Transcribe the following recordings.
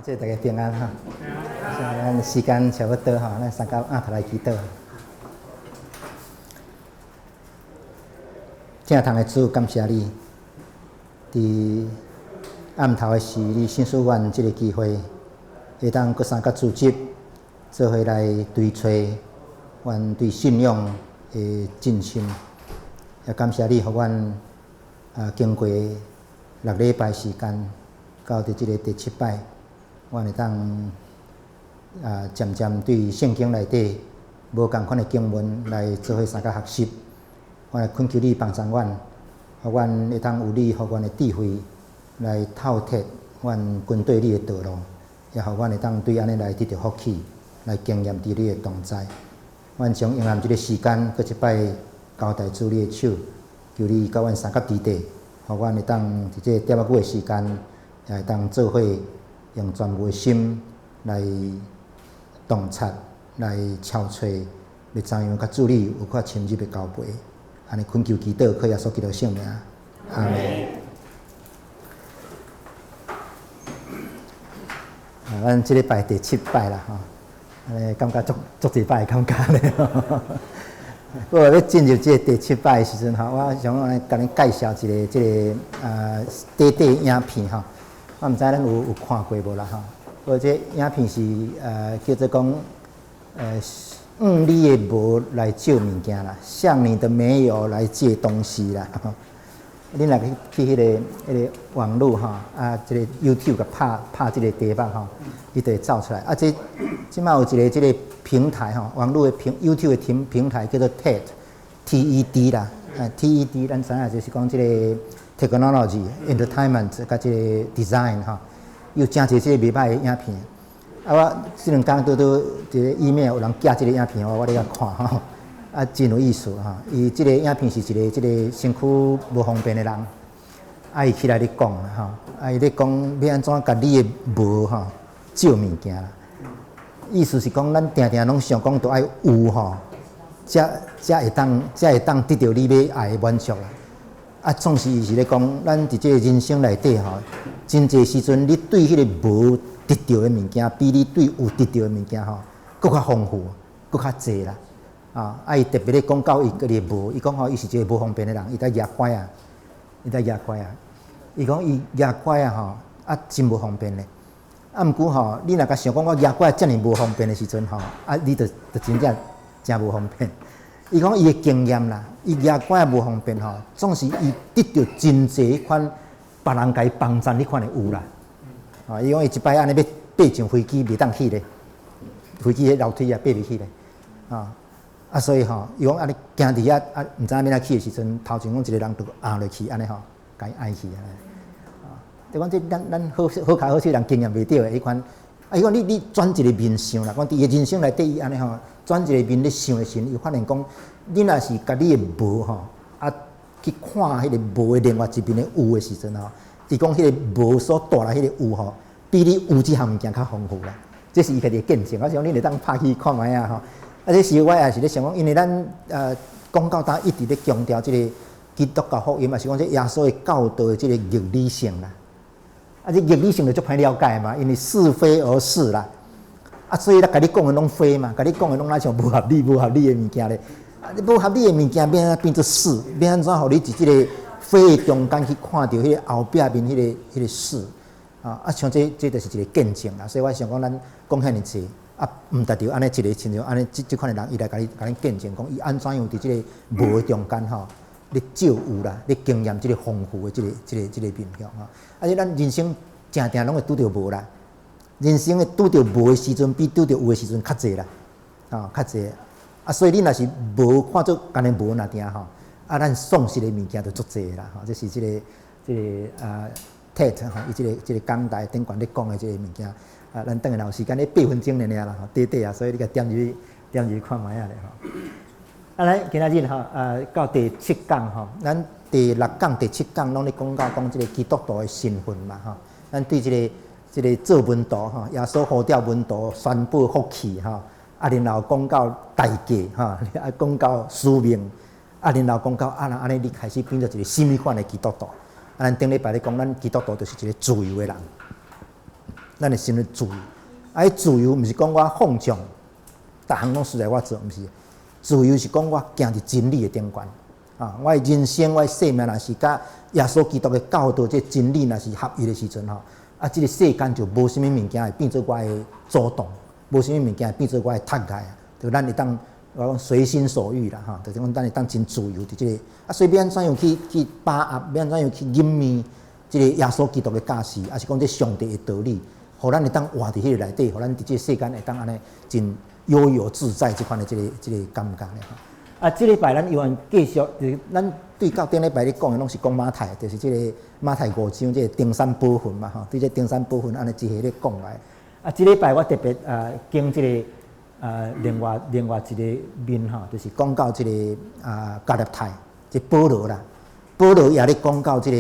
這大家平安哈。咱時間差不多哈，咱三個暗頭來祈禱。正堂的主，感謝你，佇暗頭的時，你賞賜阮這个機會，會當閣三個組織做伙來追揣阮對信仰的進深。也感謝你，予阮啊經過六禮拜時間，到佇這个第七擺。阮會當啊，漸漸對聖經內底無仝款的經文來做伙相共學習。我來懇求你幫助阮，予阮會當有你予阮的智慧來透徹阮跟綴你的道路，也予阮會當對按呢來得著福氣，來經驗佇你的同在。阮將用暗這个時間，閣一擺交代主你的手，求你佮阮相佮佇底，予阮會當佇這個點仔久的時間，也會當做伙。用全部的心來洞察、來敲揣，欲怎樣佮主你有較深入的交陪？按呢懇求祈禱，靠耶穌基督聖名，阿門。啊，咱這禮拜第七擺啦，吼，按呢感覺足足濟擺的感覺咧。不過欲進入這个第七擺的時陣吼，我想按呢共恁介紹一個這个啊短短影片吼。我毋知咱有看過無啦吼？無這影片是叫做講用你的無來借物件啦，向你的沒有來借東西啦。恁若去彼個網路吼，啊，這個 YouTube 共拍拍這个題目吼，伊就會走出來。啊，這這擺有一个這个平台吼，網路的平 YouTube 的平平台叫做 TED，T E D 啦，啊，TED 咱知影就是講這个。Technology, entertainment，佮這個 design 吼，有誠濟這个袂䆀的影片。啊，我這兩工拄拄一个 email 有人寄這个影片，我咧遐看吼，啊，真有意思吼。伊這个影片是一个這个身軀無方便的人，啊，伊起來咧講吼，啊，伊咧講欲按怎共你的無吼借物件啦。意思是講，咱定定攏想講著愛有吼，才會當才會當得著你欲愛的滿足啦。啊，總是伊是咧講，咱佇這个人生內底吼，真濟時陣，你對彼个無得著的物件，比你對有得著的物件吼，閣較豐富，閣較濟啦。啊，啊，伊特別咧講到伊家己的無，伊講吼，伊是一个無方便的人，伊在舉拐仔，伊在舉拐仔。伊講伊舉拐仔吼，啊，真無方便咧。啊，毋過吼，你若共想講我舉拐仔遮爾無方便的時陣吼，啊，你就就真正誠無方便。伊講伊的經驗啦，伊舉拐仔無方便吼，總是伊得著真濟彼款別人共伊幫贊彼款的有啦。啊，伊講伊一擺按呢欲爬上飛機袂當去咧，飛機彼樓梯啊爬袂去咧。啊，啊所以吼，伊講按呢行佇遐啊，毋知影欲按怎去的時陣，頭前講一個人就壓落去按呢吼，共伊按去按呢。啊，就講這咱咱好好跤好勢人經驗袂著的彼款。啊，伊講你你轉一个面想啦，講佇伊的人生內底，伊按呢吼，轉一个面咧想的時陣，伊發現講，你若是共你的無吼，啊去看彼个無的另外一面的有的時陣吼，伊講彼个無所帶來彼个有吼，比你有這項物件較豐富啦。這是伊家己的見證，我想恁會當拍去看覓仔吼。啊，這時我也是咧想講，因為咱講到今一直咧強調這个基督教福音，抑是講這耶穌的教導的這个義理性啦。啊，這義理性就足歹了解嘛，因為是非而是啦。啊，所以咧，共你講的攏非嘛，共你講的攏若像無合理、無合理的物件咧。啊，你無合理的物件，欲按怎變做是？欲按怎予你佇這个非的中間去看著彼个後壁面彼个彼个是？啊，啊，像這這就是一个見證啦。所以我想講，咱講遐爾濟，啊，毋值著按呢一个親像按呢這這款的人，伊來共你共恁見證，講伊按怎樣佇這个無的中間吼。咧借有啦，咧經驗這个豐富的這个、這个、這个面向吼。啊，咱人生誠定攏會拄著無啦。人生會拄著無的時陣，比拄著有的時陣較濟啦，吼，較濟。啊，所以你若是無看做干焦無爾定吼，啊，咱喪失的物件就足濟啦，吼。這是這个、這个啊，TED 吼，伊這个、這个講台頂懸咧講的這个物件。啊，咱等下若有時間咧八分鐘爾爾啦，吼，短短啊，所以你共點入去，點入去看覓仔咧吼。啊，來今仔日吼，啊，到第七講吼，咱第六講、第七講攏咧講到講這个基督徒的身份嘛吼。咱對這个這个做門徒吼，耶穌呼召門徒宣布福氣吼，啊，然後講到代價吼，啊，講到使命，啊，然後講到啊，若按呢你開始變做一个啥物款的基督徒。啊，咱頂禮拜咧講，咱基督徒就是一个自由的人。咱的身份自由。啊，自由毋是講我放縱，逐項攏隨在我做，毋是。自由是講我行佇真理的頂懸。啊，我的人生，我的生命，若是佮耶穌基督的教導，這真理若是合一的時陣吼，啊，這個世間就無啥物物件會變做我的阻擋，無啥物物件會變做我的窒礙啊。就咱會當我講隨心所欲啦，吼，就是講咱會當真自由佇這個，啊，所以欲按怎樣去把握，欲按怎樣去吟味這個耶穌基督的教示，抑是講這上帝的道理，予咱會當活佇彼個內底，予咱佇這個世間會當按呢真悠遊自在這款的這個感覺咧。啊，這禮拜咱猶原繼續，就是咱對到頂禮拜咧講的攏是講馬太，就是這個馬太五章這個登山寶訓嘛，吼，對這登山寶訓按呢一系咧講來。啊，這禮拜我特別啊揀這個啊另外一個面吼，就是講到這個啊加拉太，這保羅啦，保羅也咧講到這個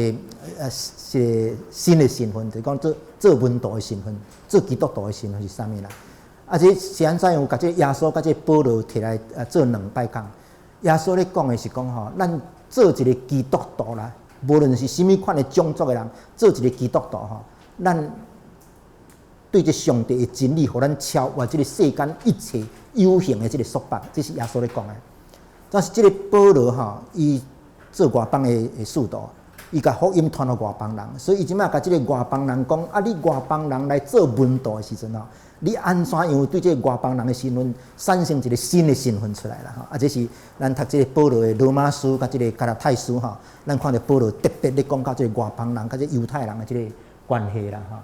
這個新的身份，就是講做門徒的身份，做基督徒的身份是啥物啦？啊，這是按怎樣？共這耶穌佮這保羅提來啊做兩擺講。耶穌咧講的是講吼，咱做一個基督徒啦，無論是啥物款的種族的人，做一個基督徒吼，咱對這上帝的真理，予咱超越這個世間一切有形的這個束縛，這是耶穌咧講的。但是這個保羅吼，伊做外邦的使徒，伊共福音傳予外邦人，所以伊這擺共這個外邦人講：啊，你外邦人來做門徒的時陣吼，你按怎樣對這個外邦人的身份產生一個新的身份出來啦？吼，啊，這是咱讀這個保羅的羅馬書佮這個加拉太書吼，咱看著保羅特別咧講到這個外邦人佮這猶太人的這個關係啦，吼。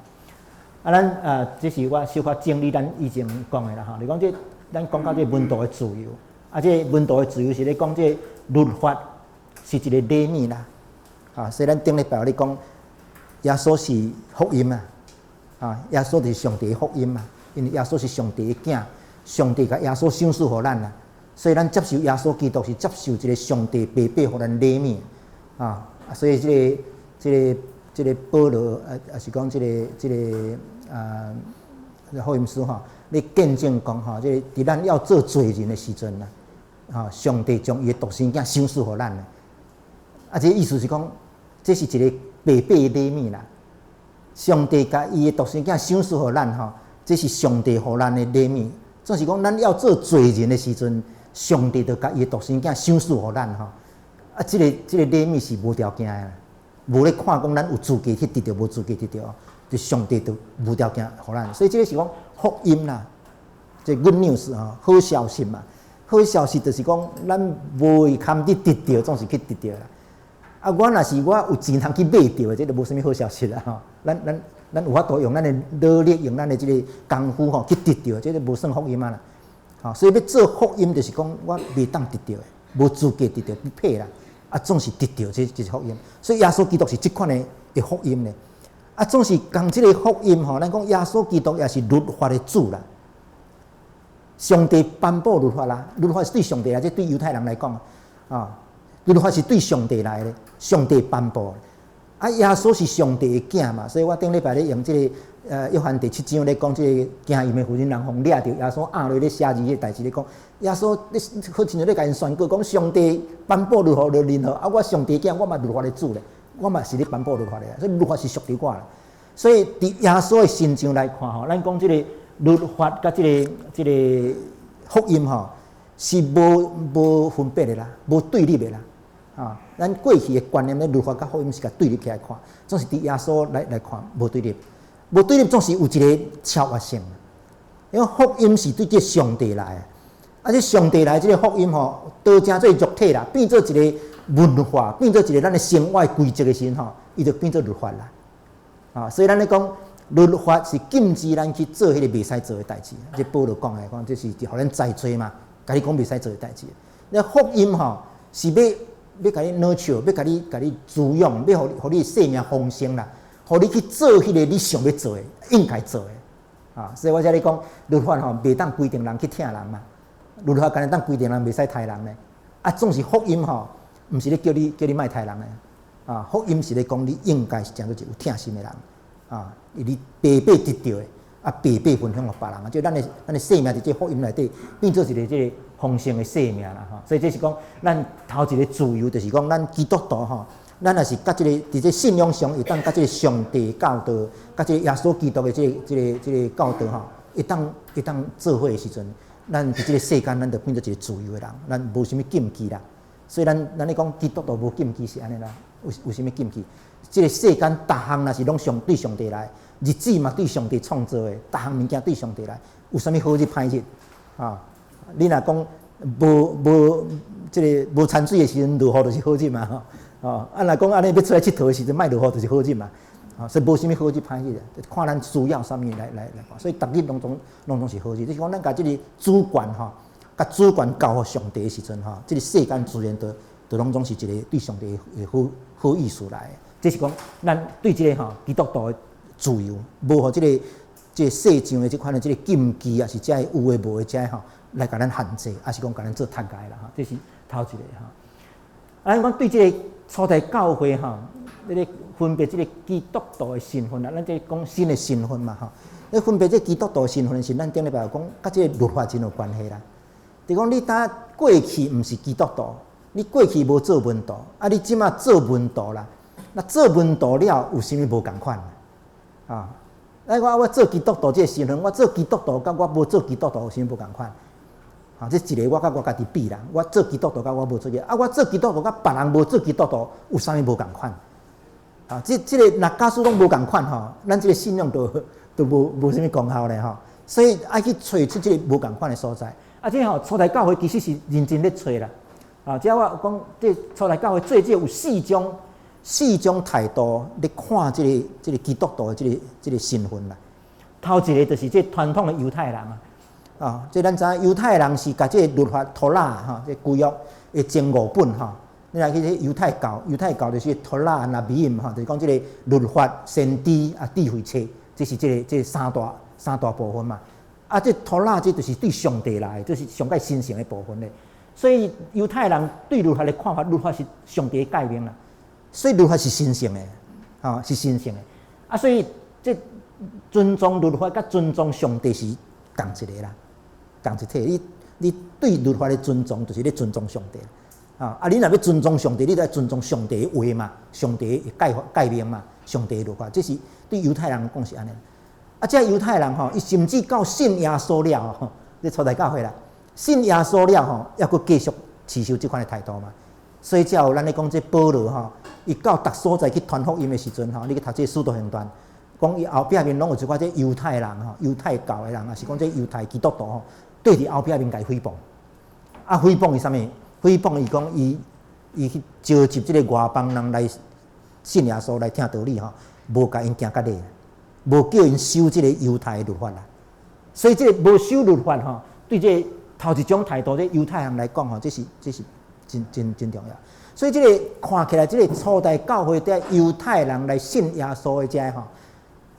啊，咱啊，這是我小可整理咱以前講的啦，吼。你講這咱講到這個門徒的自由，啊，這個門徒的自由是咧講這個律法是一個禮物啦，啊，所以咱頂禮拜咧講耶穌是福音啊，啊，耶穌就是上帝的福音啊。因為耶穌是上帝的囝，上帝共耶穌賞賜予咱啦，所以咱接受耶穌基督是接受一個上帝白白予咱禮物啊。所以這個、這個、這個保羅啊，抑是講這個、這個啊，福音書吼，咧見證講吼，這個佇咱猶做罪人的時陣啦，啊，上帝將伊的獨生囝賞賜予咱啦。啊，這個意思是講，這是一個白白的禮物啦。上帝共伊的獨生囝賞賜予咱吼。這是上帝予咱的禮物，總是講咱猶做罪人的時陣，上帝就共伊的獨生囝賞賜予咱吼。啊，這個這個禮物是無條件的，無咧看講咱有資格去得著，無資格得著，就上帝就無條件予咱。所以這個是講福音啦，這 good news 吼，好消息嘛。好消息就是講咱無會堪去得著，總是去得著啦。啊，我若是我有錢通去買著的，這就無啥物好消息啦吼。咱有法度用咱的努力，用咱的這個功夫吼去得著，這個無算福音啊啦。吼，所以欲做福音，就是講我袂當得著的，無資格得著，不配啦。啊，總是得著，這就是福音。所以耶穌基督是這款的福音呢。啊，總是講這個福音吼，咱講耶穌基督也是律法的主啦。上帝頒布律法啦，律法是對上帝來，這對猶太人來講啊，律法是對上帝來的，上帝頒布。啊，耶穌是上帝的囝嘛，所以我頂禮拜咧用這個約翰第七章咧講這個行淫的婦人人予掠著，耶穌壓落咧寫字彼個代誌咧講，耶穌咧好親像咧共𪜶宣告講，上帝頒布律法予恁吼，啊，我上帝囝，我嘛律法的主咧，我嘛是咧頒布律法的，所以律法是屬於我啦。所以佇耶穌的身上來看吼，咱講這個律法佮這個福音吼，是無分別的啦，無對立的啦。啊，咱過去的觀念咧，律法佮福音是共對立起來看，總是佇耶穌來看無對立，無對立總是有一個超越性。因為福音是對這上帝來的，啊，這上帝來這個福音吼，道成做肉體啦，變做一個文化，變做一個咱的生活規則的時陣吼，伊就變做律法啦。啊，所以咱咧講律法是禁止咱去做彼個袂使做的代誌。這保羅講的，講這是予咱知罪嘛，共你講袂使做的代誌。那福音吼是欲共你 nurture，欲共你滋養，欲予你生命豐盛啦，予你去做彼個你想欲做的，應該做的。啊，所以我才咧講律法吼，袂當規定人去疼人嘛。律法敢會當規定人袂使刣人呢？啊，總是福音吼，毋是咧叫你莫刣人的。啊，福音是咧講你應該是成做一個有疼心的人。啊，你白白得著的，啊，白白分享予別人啊，就咱的生命佇這福音內底變做一個這個豐盛的生命啦吼。所以這是講咱頭一個自由，就是講咱基督徒吼，咱若是佮這個佇這信仰上會當佮這個上帝教導，佮這個耶穌基督的這個教導吼，會當做伙的時陣，咱佇這個世間，咱就變做一個自由的人，咱無啥物禁忌啦。所以咱咧講基督徒無禁忌是按呢啦，有啥物禁忌？這個世間逐項若是攏上對上帝來，日子嘛對上帝創造的，逐項物件對上帝來，有啥物好日歹日？啊，你若講無這個無田水的時陣落雨就是好日嘛，吼。哦，啊，若講按呢欲出來𨑨迌的時陣，莫落雨就是好日嘛。啊，所以無啥物好日歹日，看咱需要啥物來看。所以逐日攏總是好日。就是講咱共這個主權吼，共主權交予上帝的時陣吼，這個世間自然就攏總是一個對上帝的好好意思來的。這是講咱對這個吼基督徒的自由，無予這個世上的這款的這個禁忌啊，是這個有的無的這吼來共咱限制，抑是講共咱做束縛啦吼。這是頭一個吼。啊，咱講對這個初代教會吼，這個分別這個基督徒的身份啦，咱這講新的身份嘛吼。咧分別這基督徒身份是咱頂禮拜有講，佮這個律法真有關係啦。就講你當過去毋是基督徒，你過去無做門徒，啊，你這馬做門徒啦。那做門徒了，有啥物無仝款？啊，來我做基督徒這個身份，我做基督徒佮我無做基督徒有啥物無仝款？啊，這一個我佮我家己比啦，我做基督徒佮我無做基，啊，我做基督徒佮別人無做基督徒有啥物無仝款？啊，這個若假使攏無仝款吼，咱這個信仰都無啥物功效咧吼。所以愛去揣出這個無仝款的所在。啊，這吼初代教會其實是認真咧揣啦。啊，這我講這初代教會最少有四種態度咧看這個基督徒的這個身份啦。頭一個就是這傳統的猶太人啊。啊，這咱知影猶太人是共這個律法托拉吼，這舊約的前五本吼。你來去這猶太教，猶太教就是托拉、納比姆吼，就是講這個律法、先知啊、智慧冊，這是這三大部分嘛。啊，這托拉這就是對上帝來的，這是上蓋神聖的部分咧。所以猶太人對律法的看法，律法是上帝的誡命啦，所以律法是神聖的，吼，是神聖的。啊，所以這尊重律法佮尊重上帝是仝一個啦。仝一體，你對律法的尊重，就是咧尊重上帝。啊！啊，你若欲尊重上帝，你就愛尊重上帝的話嘛，上帝的誡命嘛，上帝的律法，這是對猶太人講是按呢。啊，這猶太人吼，伊甚至到信耶穌了吼，你初代教會啦，信耶穌了吼，猶閣繼續持守這款的態度嘛。所以才有咱咧講這保羅吼，伊到逐所在去傳福音的時陣吼，你去讀這使徒行傳，講伊後壁面攏有一寡這猶太人吼，猶太教的人，抑是講這猶太基督徒吼，對佇後壁面共伊誹謗，啊，誹謗伊啥物？誹謗伊講伊去召集這個外邦人來信耶穌來聽道理吼，無共𪜶行割禮，無叫𪜶守這個猶太的律法啦。所以這個無守律法吼，對這個頭一種態度，這猶太人來講吼，這是真真真重要。所以這個看起來，這個初代教會的猶太人來信耶穌的這吼，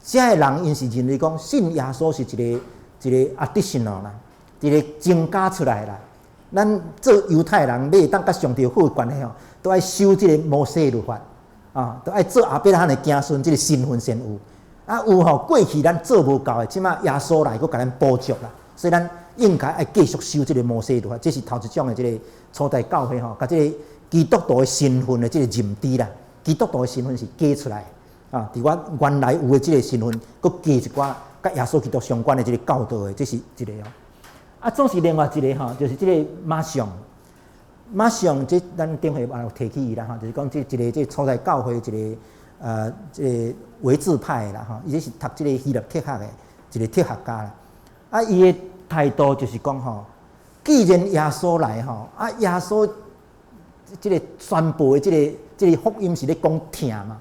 這個人𪜶是認為講信耶穌是一個一個 additional 啦，一個增加出來啦。咱做猶太人，欲會當佮上帝有好關係吼，都愛守這個摩西律法啊，都愛做亞伯拉罕的子孫，這個身份先有。啊，有吼過去咱做無夠的，這馬耶穌來閣共咱補足啦。所以咱應該愛繼續守這個摩西律法，這是頭一種的這個初代教會吼，共這個基督徒的身份的這個認知啦。基督徒的身份是加出來啊，佇我原來有的這個身份，閣加一寡佮耶穌基督相關的這個教導的，這是一個哦。啊，總是另外一個吼，就是這個馬上，馬上這咱頂回也有提起伊啦吼，就是講這一個這初代教會一個這個維智派的啦吼，伊這是讀這個希臘哲學的一個哲學家啦。啊，伊的態度就是講吼，既然耶穌來吼，啊耶穌這個宣布的這個福音是咧講疼嘛，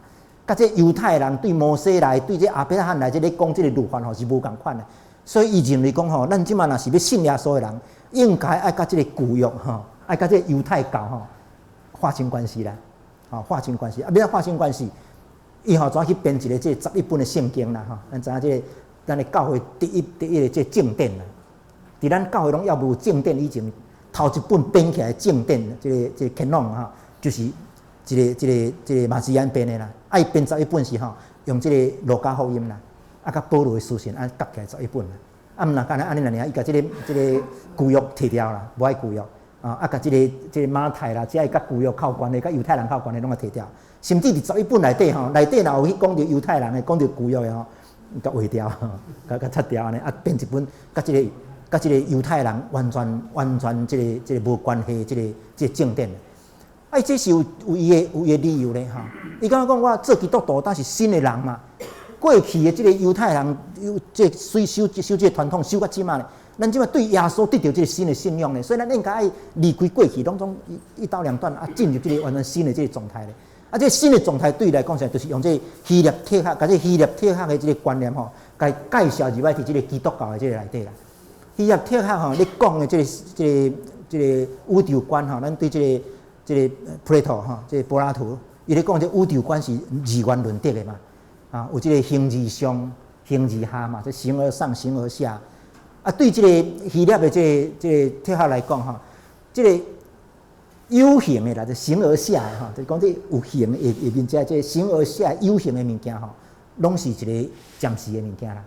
佮這猶太人對摩西來，對這亞伯拉罕來，這咧講這個律法吼是無仝款的。所以伊認為講吼，咱這馬若是欲信耶穌的人，應該愛佮這個舊約吼，愛佮這個猶太教吼劃清關係啦，吼劃清關係。啊，欲按怎劃清關係？伊吼怎去編一個這十一本的聖經啦？吼，咱知影這個咱的教會第一個這正典啦。佇咱教會攏猶無正典以前，頭一本編起來正典，這個 canon 吼，就是這個馬基安編的啦。啊，伊編十一本是吼，用這個路加福音啦。啊，佮保羅的書信按夾起來十一本啦。啊，毋若干焦按呢爾，伊共這個舊約提掉啦，無愛舊約，啊，共這個馬太啦，這个佮舊約有關的，佮猶太人有關的，攏共提掉。甚至佇11本內底吼，內底若有去講著猶太人的，講著舊約的吼，共劃掉，共擦掉按呢，啊，變一本佮這個猶太人完全完全這個無關係，這個正典。啊，這是有伊的理由咧吼。伊感覺講我做基督徒，當是新的人嘛。過去的這個猶太人有這守守守這個傳統，守到這馬咧。咱這馬對耶穌得著這個新的信仰咧，所以咱應該愛離開過去，攏總一刀兩斷啊，進入這個完全新的這個狀態咧。啊，這個新的狀態對伊來講起來，就是用這個希臘哲學，共這個希臘哲學的這個觀念吼，共伊介紹入來佇這個基督教的這個內底啦。希臘哲學吼，咧講的這個宇宙觀吼，咱對這個普拉托吼，這個柏拉圖，伊咧講這宇宙觀是二元論得的嘛，啊，有這個形而上、形而下嘛，這形而上、形而下。啊，對這個希臘的這個哲學來講吼，這個有形的啦，就形而下的吼，就是講這有形的下面這形而下有形的物件吼，攏是一個暫時的物件啦，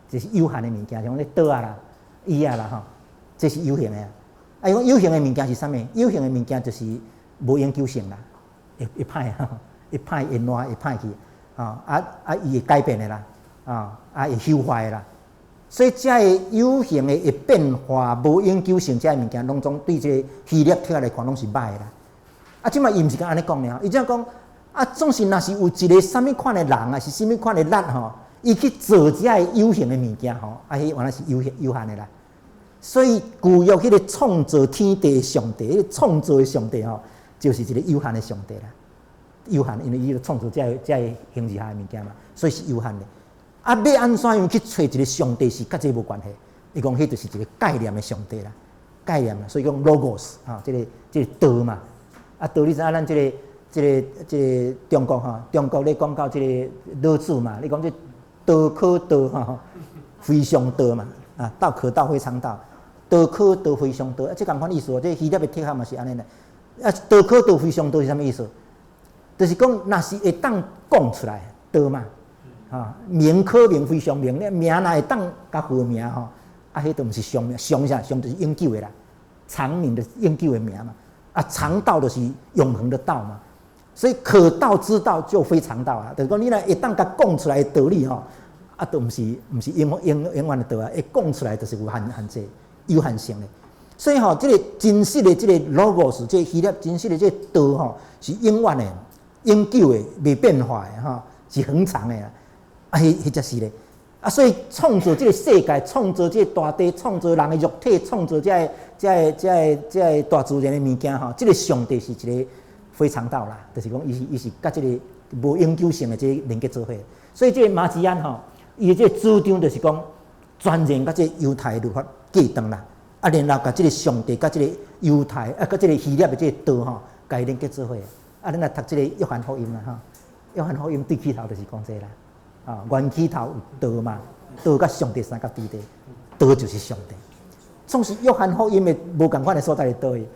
就是有限的物件，像這桌仔啦、椅仔啦吼，這是有形的。啊，伊講有形的物件是啥物？有形的物件就是無永久性啦，會歹吼，會歹會爛會歹去，啊，伊會改變的啦，啊，會朽壞的啦。所以這个有形的會變化、無永久性這个物件，攏總對這個希臘哲學來看，攏是歹的啦。啊，這馬伊毋是按呢講爾，伊這樣講啊，總是若是有一個啥物款的人啊，是啥物款的力吼，伊去做這个有形的物件吼，啊，彼原來是有限的啦。所以舊約彼個創造天地的上帝，彼個創造的上帝吼，就是一個有限的上帝啦。有限，因為伊創造這个形而下的物件嘛，所以是有限的。啊，欲按怎樣去揣一個上帝是佮這無關係？伊講彼就是一個概念的上帝啦，概念啦，所以講 logos 啊，這個道嘛。啊，道你知影咱這個中國吼，中國咧講到這個老子嘛，你講這道可道吼，非常道嘛，啊，道可道非常道，道可道非常道，啊，這仝款意思哦。這希臘的哲學嘛是按呢咧。啊，道可道非常道是啥物意思？就是講，若是會當講出來，道嘛。啊，名可名非常名，你名若會當共號名吼，啊，彼都毋是常名，常啥？常就是永久的啦，長名的永久的名嘛。啊，常道就是永恆的道嘛。所以可道之道就非常道啊。就是講你若會當共講出來的道理吼，啊，都毋是永遠的道啊。會講出來就是有限制、有限性的。所以吼，這個真實的這個 logos，這個希臘真實的這個道吼，是永遠的、永久的、袂變化的吼，是恆常的啦。啊，彼才是咧。啊，所以創造這個世界，創造這個大地，創造人的肉體，創造這个大自然的物件吼，這個上帝是一個非常道啦，就是講伊是佮這個無永久性的這個連結做伙。所以這個馬吉安吼，伊的這個主張就是講，全然佮這個猶太律法隔斷啦，啊，然後共這個上帝佮這個猶太啊，佮這個希臘的這個道吼，共伊連結做伙。啊，咱來讀這個約翰福音啦，吼，約翰福音對起頭就是講這個啦。啊，原起頭有道嘛，道佮上帝相佮佇咧，道就是上帝。總是約翰福音的無仝款的所在佇佗位，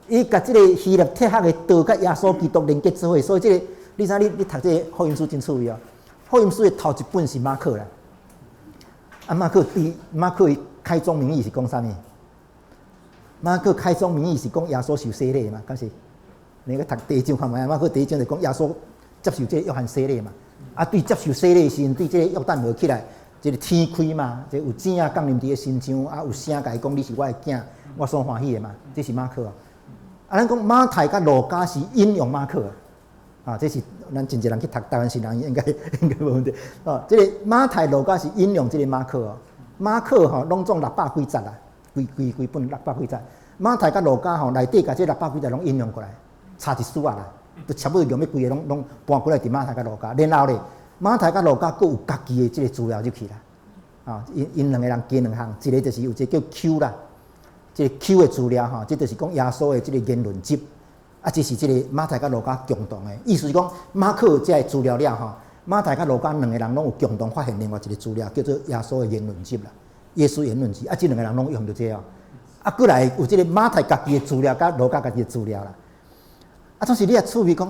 伊共這個希臘哲學的道佮耶穌基督連結做伙，所以這個你知你讀這個福音書真趣味哦。福音書的頭一本是馬可啦，啊，馬可伊馬可伊開宗明義是講啥物？馬可開宗明義是講耶穌受洗禮嘛，敢是？你去讀第一章看覓啊？馬可第一章就講耶穌接受這個約翰洗禮嘛。啊，對接受洗禮時陣，對這個約旦河起來，這個天開嘛，這個有子仔降臨佇伊身上，啊，有聲共伊講你是我的囝，我所歡喜的嘛，這是馬可。啊，咱講馬太佮路加是引用馬可啊，這是咱真濟人去讀台灣新人應該無問題。哦，這個馬太、路加是引用這個馬可哦。馬可吼，攏總六百幾節啦，規本六百幾節。馬太佮路加吼，內底共這六百幾節攏引用過來，差一絲仔啦。就差不多用欲規个攏搬過來佇馬太佮路加，然後咧，馬太佮路加閣有家己的這個資料入去啦。啊，𪜶𪜶兩個人加兩項，一個就是有一個叫 Q 啦，這個 Q 的資料吼，這就是講耶穌的這個言論集，啊，這是這個馬太佮路加共同的，意思是講馬可這个資料了吼，馬太佮路加兩個人攏有共同發現另外一個資料，叫做耶穌的言論集啦，耶穌言論集，啊，這兩個人攏用著這個哦，啊，閣來有這個馬太家己的資料，佮路加家己的資料啦。啊，總是你也趣味講，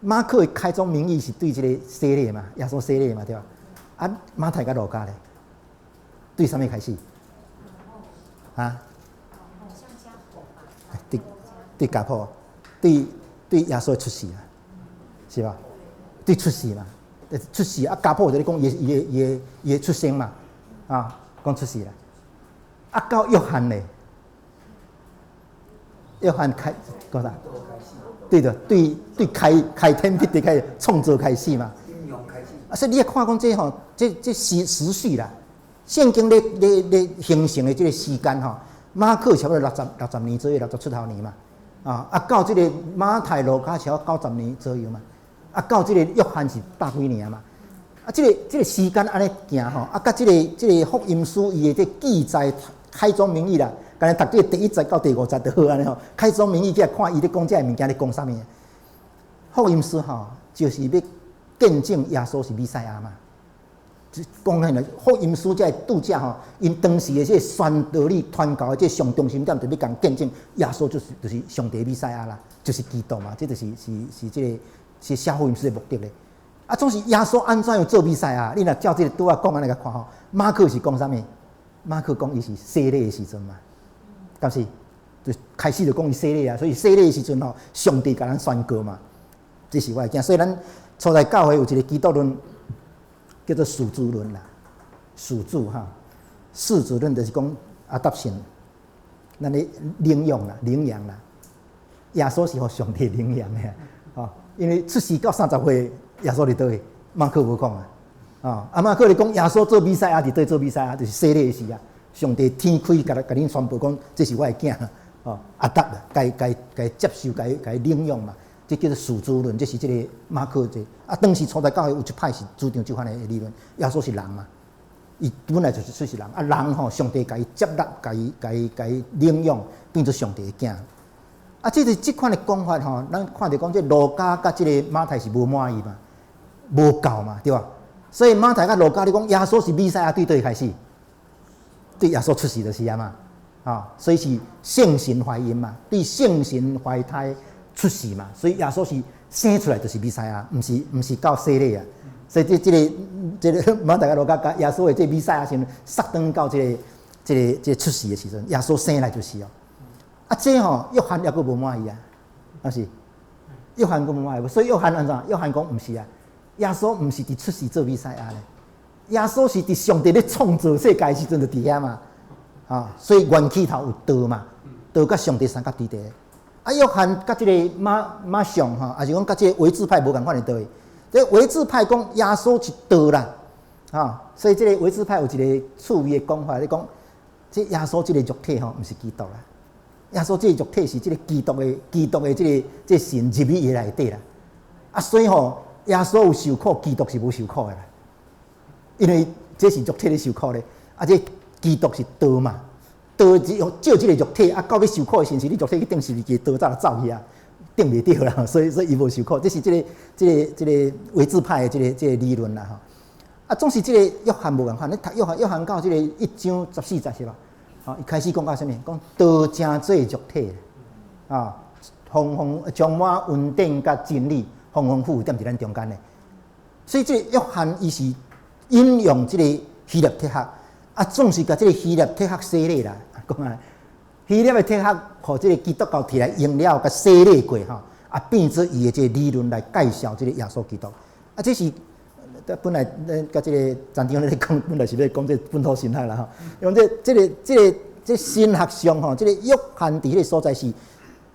馬可的開宗明義是對這個洗禮嘛，耶穌洗禮嘛，對吧？啊，馬太佮路加咧，對啥物開始？啊？對，對家譜，對對耶穌出世啊，是吧？對出世嘛，出世啊，家譜就咧講伊伊伊伊出生嘛，啊，講出世啦。啊，到約翰咧，約翰開講啥？對的，對對開開天闢地開始創造開始嘛。啊，所以你愛看講這吼，這這時時序啦，聖經咧咧咧形成的這個時間吼，馬可差不多六十年左右，六十出頭年嘛，啊啊到這個馬太、路加差不多90年左右嘛，啊到這個約翰是百幾年嘛，啊這個這個時間按呢行吼，啊佮這個這個福音書伊的這記載開宗明義啦，干焦讀這個第一節到第五節就好按呢吼，開宗明義去來看伊咧講這个物件咧講啥物。福音書吼，就是欲見證耶穌是彌賽亞嘛。講起來，福音書這个著者吼，𪜶當時的這個宣道理傳教的這個上中心點，就欲共見證耶穌就是上帝彌賽亞啦，就是基督嘛，這就是是是這個是寫福音書的目的咧。啊，總是耶穌按怎樣做彌賽亞？你若照這個拄仔講按呢共看吼，馬可是講啥物？馬可講伊是洗禮的時陣嘛，敢是？就開始就講伊洗禮啊，所以洗禮的時陣吼，上帝共咱宣告嘛，這是我的見。所以咱初代教會有一個基督論，叫做始祖論啦，始祖哈，始祖論就是講 adoption，咱咧領養啦，領養啦，耶穌是予上帝領養的，吼，因為出世到30歲，耶穌佇佗位？馬可無講啊，啊，啊馬可咧講耶穌做彌賽亞佇佗做彌賽亞，就是洗禮的時啊，上帝天開，共共恁宣布講，這是我的囝，哦，adopt，共共共接受，共共領養嘛。這叫做始祖論，這是這個馬可這啊，當時初代教會有一派是主張這款的理論，耶穌是人嘛，伊本來就是出是人，啊人吼，上帝共伊接納，共伊共伊共伊領養，變做上帝的囝。啊，這個這款的講法吼，咱看著講這路加佮這個馬太是無滿意嘛，無夠嘛，對吧？所以馬太佮路加咧講耶穌是彌賽亞，對佗開始？對耶穌出世就是啊嘛，啊，所以是聖神懷孕嘛，對聖神懷胎出世嘛，所以耶穌是生出來就是彌賽亞，毋是毋是到洗禮啊。所以這這個這個馬太佮路加共耶穌的這彌賽亞時陣，縮轉到這個這個這個出世的時陣，耶穌生來就是哦。啊，這吼約翰猶閣無滿意啊，啊是？約翰閣無滿意，所以約翰按怎？約翰講毋是啊，耶穌毋是佇出世做彌賽亞咧，耶穌是佇上帝咧創造世界時陣就佇遐嘛，啊，所以源起頭有道嘛，道佮上帝相佮佇佇。啊，約翰佮這個馬馬上吼，抑是講佮這個維智派無仝款的道理。這維智派講耶穌是道啦，啊，所以這個維智派有一個趣味的講法，咧講，這耶穌這個肉體吼，毋是基督啦，耶穌這個肉體是這個基督的基督的這個這個神入去伊內底啦。啊，所以吼，耶穌有受苦，基督是無受苦的啦，因為這是肉體咧受苦咧，啊，這基督是道嘛。道用借這個肉體啊，到欲受苦的時陣，你肉體去釘十字架，道早就走去啊，釘袂著啦，所以所以伊無受苦，這是這個這個這個維智派的這個這個理論啦吼。啊，總是這個約翰無仝款，你讀約翰約翰到這個一章十四節是吧？吼，伊開始講到啥物？講道成做肉體啊，豐豐充滿恩典佮真理，豐豐富富踮佇咱中間的。所以這個約翰伊是引用這個希臘哲學，啊，總是共這個希臘哲學洗禮啦。講啊，希臘的哲學，予這個基督教提來用了，共洗禮過吼，啊，變做伊的這個理論來介紹這個耶穌基督。啊，這是本來咱佮這個張長咧講，本來是欲講這個本土神學啦吼。因為這這個這個這神學上吼，這個約翰佇彼個所在是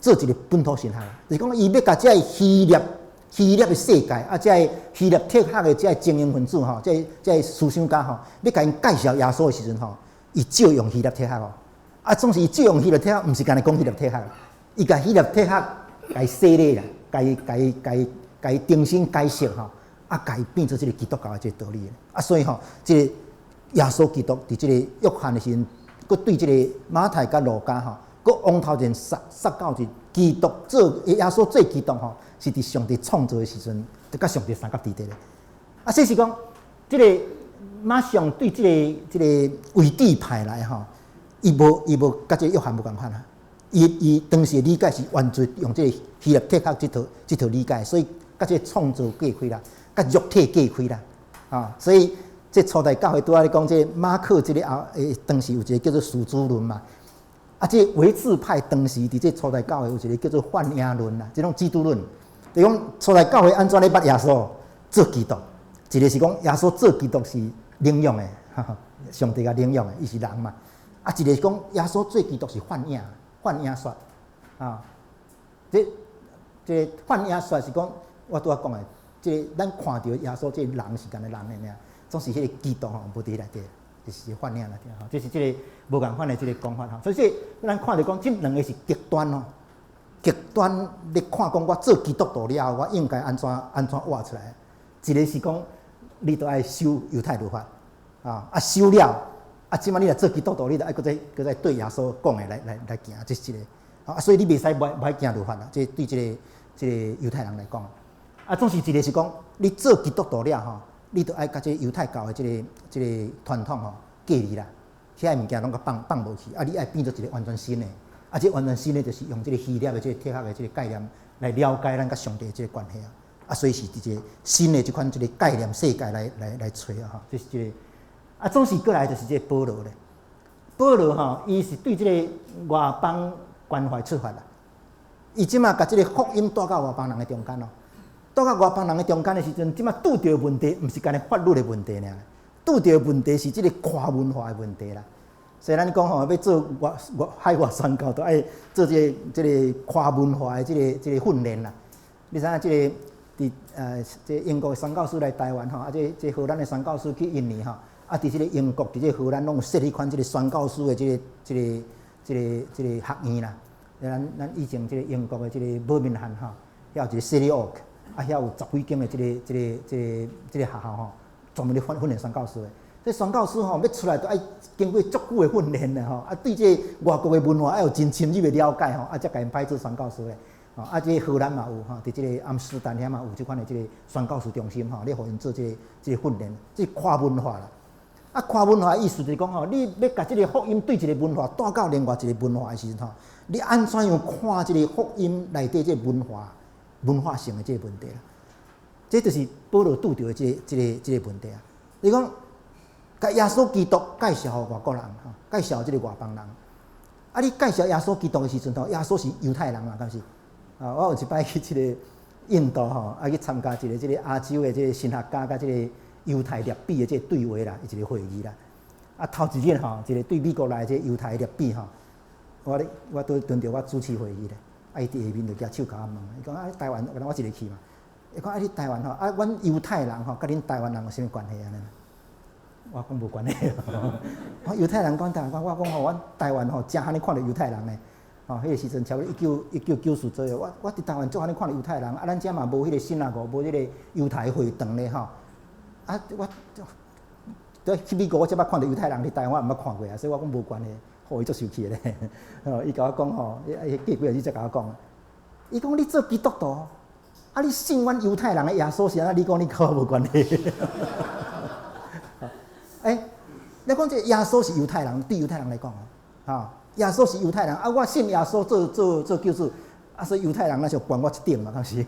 做一個本土神學，就是講伊欲共這個希臘希臘的世界，啊，這個希臘哲學的這個精英分子吼，這個這個思想家吼，欲共𪜶介紹耶穌的時陣吼，伊借用希臘哲學哦。啊，總是伊借用希臘哲學，毋是干焦講希臘哲學，伊共希臘哲學共洗禮啦，共共共共重新解釋吼，啊，共伊變做這個基督教的這個道理。啊，所以吼，這個耶穌基督佇這個約翰的時陣，閣對這個馬太佮路加吼，閣往頭前殺殺到是基督做耶穌做基督吼，是佇上帝創造的時陣，就佮上帝相佮佇佇咧。啊，這是講這個馬上對這個這個維智派來吼。伊無伊無佮這個約翰無仝款啊！伊伊當時的理解是完全用這個希臘哲學這套這套理解，所以佮這個創造隔開啦，佮肉體隔開啦，啊！所以這初代教會拄仔咧講這馬可這個後，欸，當時有一個叫做始祖論嘛，啊，啊，這個唯字派當時佇這初代教會有一個叫做幻影論啦，這種基督論，就講初代教會按怎咧捌耶穌做基督？一個是講耶穌做基督是領養的，上帝共領養的，伊是人嘛。啊，一個是講耶穌做基督是幻影，幻影說啊。這這個幻影說是講我拄仔講的，這個咱看著耶穌這個人是敢若人的爾，總是彼個基督吼無佇內底，就是幻影內底吼。這是這個無仝款的這個講法吼。所以這咱看著講，這兩個是極端哦，極端咧看講我做基督徒了後，我應該按怎按怎活出來？一個是講你都愛守猶太律法啊，啊守了，啊這擺你若做基督徒，你著愛閣再閣再對耶穌講的來來來行，這是一個啊，所以你袂使袂愛行律法啦。這對這個這個猶太人來講，啊總是一個是講你做基督徒了吼，你著愛共這個猶太教的這個這個傳統吼隔離啦，遐个物件攏共放放無去，啊你愛變做一個完全新的，啊這完全新的就是用這個希臘的這個哲學的這個概念來了解咱佮上帝這個關係啊。啊，所以是佇這個新的這款這個概念世界來來來揣啊，吼，這是這個啊，總是過來就是這個保羅咧。保羅吼，伊是對這個外邦關懷出發啦。伊這馬共這個福音帶到外邦人的中間咯，帶到外邦人的中間的時陣，這馬拄著問題，毋是干焦法律的問題爾，拄著問題是這個跨文化的問題啦。所以咱講吼，欲做外外海外宣教，都愛做這個這個跨文化的這個這個訓練啦。你知影這個？佇這英國的宣教師來台灣吼，啊，這這荷蘭的宣教師去印尼吼，啊，佇這個英國，佇這個荷蘭攏有設彼款這個宣教師的這個這個這個這個學院啦。咱咱以前這個英國的這個伯明翰吼，遐有一個 Selly Oak，啊，遐有十幾間的這個這個這個這個學校吼，專門咧訓訓練宣教師的。這宣教師吼，欲出來都愛經過足久的訓練的吼，啊，對這個外國的文化愛有真深入的了解吼，啊，才共𪜶派做宣教師的。啊，這個荷蘭嘛有吼，佇這個阿姆斯特丹遐嘛有這款的這個宣教師中心吼，咧予𪜶做這個這個訓練，這跨文化啦。啊，跨文化的意思就是講吼，你欲共這個福音對一個文化帶到另外一個文化的時陣吼，你按怎樣看這個福音內底這個文化文化性的這個問題啦？這就是保羅拄著的這個這個這個問題啊。你講，共耶穌基督介紹予外國人吼，介紹這個外邦人。啊，你介紹耶穌基督的時陣吼，耶穌是猶太人嘛，敢是？啊，我有一擺去這個印度吼，啊去參加一個這個亞洲的這個神學家佮這個猶太拉比的這個對話啦，一個會議啦。啊，頭一日吼，一個對美國來的這個猶太拉比吼，我咧我拄輪著我主持會議咧，啊，伊佇下面就舉手共我問，伊講啊，台灣，原來我一個去嘛，伊講啊，你台灣吼，啊，阮猶太人吼，佮恁台灣人有啥物關係按呢？我講無關係。我猶太人講台灣，我講吼，阮台灣吼，誠罕咧看著猶太人呢。吼，彼個時陣差不多1994左右，我我佇台灣足罕咧看著猶太人，啊，咱遮嘛無彼個synagogue，無彼個猶太會堂咧吼。啊，我對去美國我才捌看著猶太人，佇台灣我毋捌看過啊，所以我講無關係，予伊足生氣咧。吼，伊共我講吼，伊過幾個日才共我講，伊講你做基督徒，啊，你信阮猶太人的耶穌是按怎？你講你佮我無關係。欸，你講這耶穌是猶太人，對猶太人來講哦，耶穌是猶太人啊！我信耶穌做做做救主，啊，所以猶太人那就懸我一等嘛，敢是？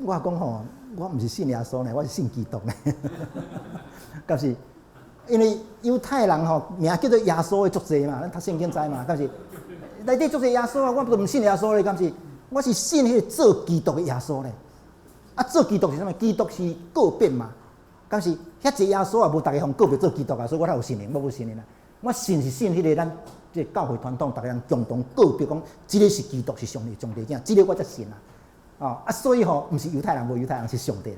我講吼，我毋是信耶穌呢，我是信基督呢，敢是？因為猶太人吼名叫做耶穌的足濟嘛，咱讀聖經知嘛，敢是？內底足濟耶穌啊，我都毋信耶穌咧，敢是？我是信彼個做基督的耶穌咧。啊，做基督是啥物？基督是告別嘛，敢是？遐濟耶穌也無逐个予告別做基督啊，所以我哪有信的？我無信的啦。我信是信彼個咱這個教會傳統，逐个人共同告別講，這個是基督，是上帝上帝囝，這個我才信啦。哦，啊，所以吼，毋是猶太人，無猶太人是上帝啦。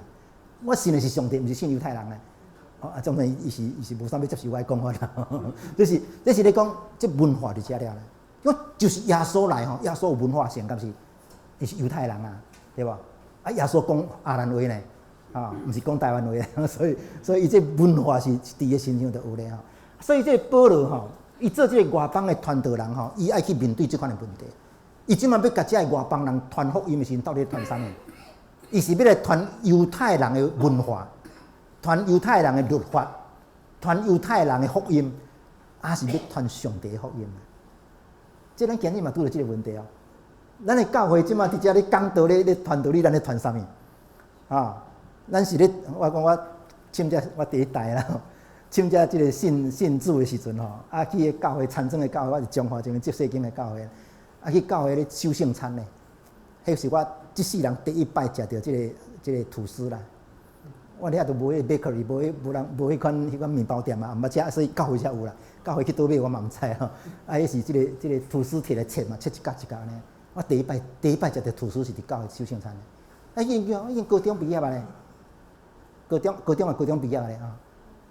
我信的是上帝，毋是信猶太人咧。哦，啊，總之伊是伊是無啥欲接受我的講法啦。這是這是咧講，這文化佇遮了咧。因為就是耶穌來吼，耶穌有文化性，敢是？伊是猶太人啊，對無？啊，耶穌講亞蘭話呢，啊，毋是講台灣話，所以所以伊這文化是佇伊身上就有咧吼。所以這個保羅吼，伊做這個外邦的傳道人吼，伊愛去面對這款的問題。伊這馬欲共這个外邦人傳福音的時陣，到底傳啥物？伊是欲來傳猶太人的文化，傳猶太人的律法，傳猶太人的福音，抑是欲傳上帝的福音？這咱今日嘛拄著這個問題哦。咱的教會這馬佇遮咧講道咧咧傳道理，咱咧傳啥物？啊，咱是咧，我講我凊彩我第一代啦。參加這個信信主的時陣吼，啊去彼教會田莊的教會，我是彰化這邊接世經的教會，啊去教會咧守聖餐咧，彼是我這世人第一擺食著這個吐司啦。我遐都無彼 bakery，無彼無人無彼款麵包店嘛，毋捌食，所以教會才有啦。教會去佗買我嘛毋知吼。啊，彼是這個吐司提來切嘛，切一角一角按呢。我第一擺食著吐司是佇教會守聖餐的。啊，已經高中畢業啊咧，高中啊高中畢業咧啊。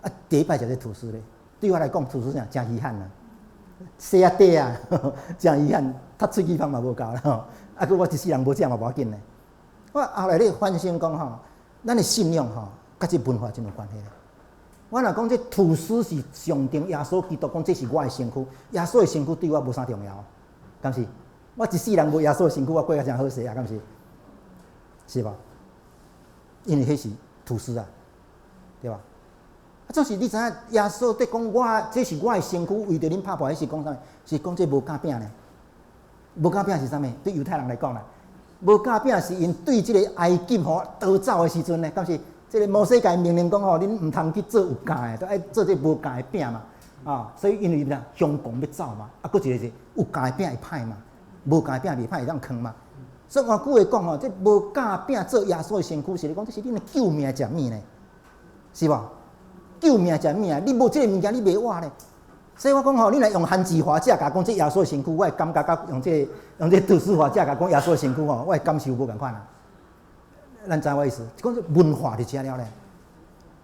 啊，第一擺食這吐司咧，對我來講吐司啥誠稀罕啊，細仔塊啊，誠稀罕，讀喙齒芳嘛無夠啦吼。啊，閣我一世人無食嘛無要緊咧。我後來咧反省講吼，咱的信仰吼，佮這文化真有關係。我若講這吐司是象徵耶穌基督，講這是我的身軀，耶穌的身軀對我無啥重要，敢是？我一世人無耶穌的身軀，我過甲誠好勢啊，敢是？是無？因為彼是吐司啊，對吧？啊，總是你知影耶穌佇講我，這是我的身軀，為著恁拍破，彼是講啥物？是講這無酵餅呢？無酵餅是啥物？對猶太人來講啦，無酵餅是𪜶對這個埃及吼逃走的時陣呢，敢是？這個摩西共𪜶命令講吼，恁毋通去做有酵的，都愛做這無酵的餅嘛。啊，所以因為啥？凶狂欲走嘛，啊，閣一個是有酵的餅會歹嘛，無酵的餅袂歹，會當囥嘛。所以換句話講吼，這無酵餅做耶穌的身軀，是咧講這是恁的救命食物呢，是無？救命食物啊！你無這個物件，你袂活咧。所以我講吼，你若用番薯華食共講這耶穌的身軀，我會感覺佮用這吐司華食共講耶穌的身軀吼，我的感受無仝款啊。咱知我意思？講這文化佇遮了咧。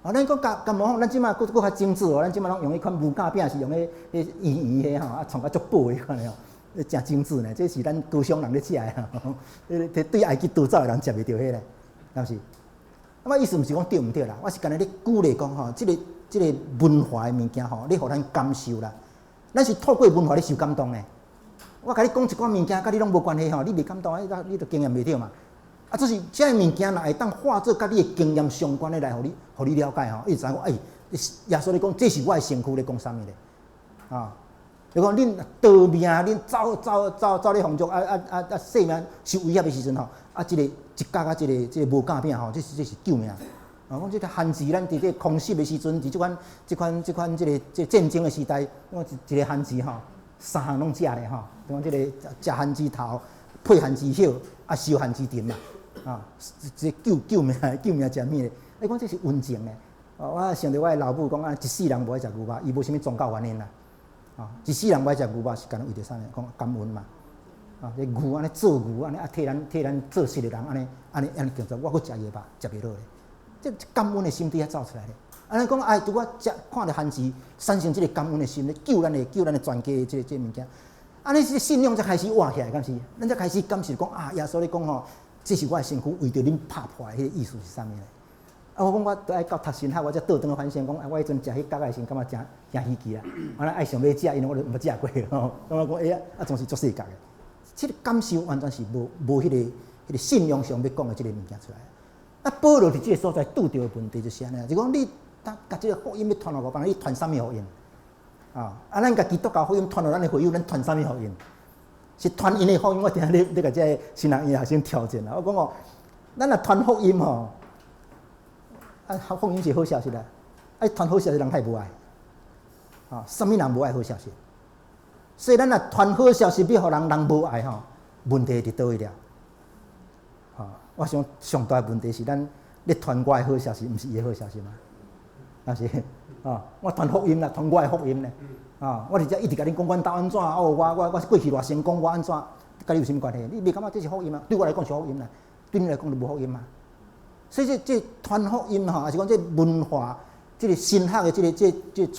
啊，咱講共共模仿，咱這馬閣閣較精緻哦。咱這馬攏用彼款無酵餅，是用彼彼圓圓的吼，啊，創甲足薄的彼款的吼，誠精緻呢。這是咱高雄人咧食的吼，彼對埃及逃走的人食袂著彼咧，敢是？啊，我意思毋是講對毋對啦，我是干焦咧舉例講吼，這個文化的物件吼，你予咱感受啦。咱是透過文化咧受感動的。我共你講一寡物件，佮你攏無關係吼，你袂感動，啊，你著經驗袂著嘛。啊，這是這个物件，若會當化做佮你的經驗相關的來，予你了解吼，伊就知影講，哎，耶穌咧講，這是我的身軀咧講啥物咧？啊，就講恁逃命，恁走走走走咧放逐，啊啊啊啊，性命受威脅的時陣吼，啊，這個一角仔這個無酵餅吼，這是救命。啊，講這個番薯，咱佇這個空襲的時陣，佇這款這個戰爭的時代，我一一個番薯吼，三項攏食咧吼，就講這個食番薯頭，配番薯葉，啊，燒番薯藤嘛。啊，這救命食物咧？你講這是溫情的。我想著我的老母講啊，一世人無愛食牛肉，伊無啥物宗教原因啦。啊，一世人無愛食牛肉是干焦為著啥物？講感恩嘛。啊，這牛按呢做牛按呢啊，替咱做事的人按呢按呢按呢叫做我閣食伊的肉，食袂落咧。這感恩的心對遐走出來咧。按呢講哎，拄我食看著番薯，產生這個感恩的心咧，救咱的全家的這個物件。按呢這信仰才開始活起來，敢是？咱才開始感受講啊，耶穌咧講吼。這是我的身軀，為著恁拍破的彼個意思是啥物咧？啊，我講我都愛到讀神學，我才倒轉來反省講，啊，我彼陣食彼角的時陣，感覺誠誠稀奇啦。我愛想欲食，因為我都毋捌食過吼。感覺講哎呀，啊，總是足細角的。這個感受完全是無彼個信仰上欲講的這個物件出來。啊，保羅佇這個所在拄著的問題就是按呢，就講你當共這個福音欲傳予外邦，你傳啥物予𪜶？啊，啊，咱共基督教福音傳予咱的會友，咱傳啥物予𪜶？是傳𪜶的福音，我定咧咧共這個新人院學生挑戰啦。我講哦，咱若傳福音吼，啊，福音是好消息啦。啊，傳好消息人太無愛，啊，啥物人無愛好消息？所以咱若傳好消息欲予人，人無愛吼，問題佇佗位了？啊，我想上大問題是咱咧傳我的好消息，毋是伊的好消息嗎？若是啊，我傳福音啦，傳我的福音咧。啊！我佇遮一直共恁講，阮兜按怎哦，我過去偌成功，我按怎，佮你有啥物關係？你袂感覺這是福音嗎？對我來講是福音啦，對你來講就無福音嘛。所以這傳福音吼，抑是講這文化，這個神學的這個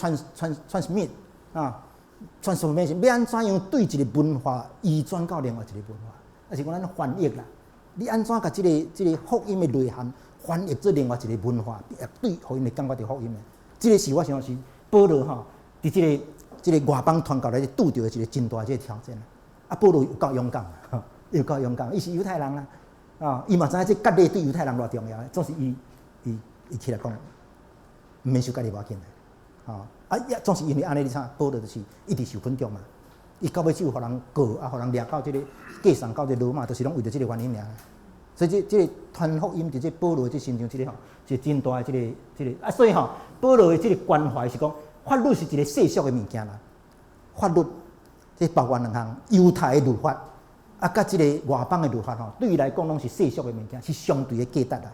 transmit 啊，transformation 欲按怎樣對一個文化移轉到另外一個文化，抑是講咱翻譯啦？你按怎共這個福音的內涵翻譯做另外一個文化，對，予𪜶會感覺著福音的？這個是我想是保羅吼，佇這個外邦傳教內拄著的一個真大這個挑戰。啊，保羅有夠勇敢，有夠勇敢，伊是猶太人啦，啊，伊嘛知影這割禮對猶太人偌重要，總是伊起來講，毋免受割禮無要緊的，啊，啊，也總是因為按呢，你看保羅就是一直受困局嘛，伊到尾只有予人告，啊，予人掠到這個寄送到這個羅馬，就是攏為著這個原因爾。所以這個傳福音佇這保羅這身上，這個吼是真大的這個啊，所以吼保羅的這個關懷是講，法律是一個世俗的物件啦。法律這包括兩項，猶太的律法啊，佮這個外邦的律法吼，對伊來講攏是世俗的物件，是相對的價值啦。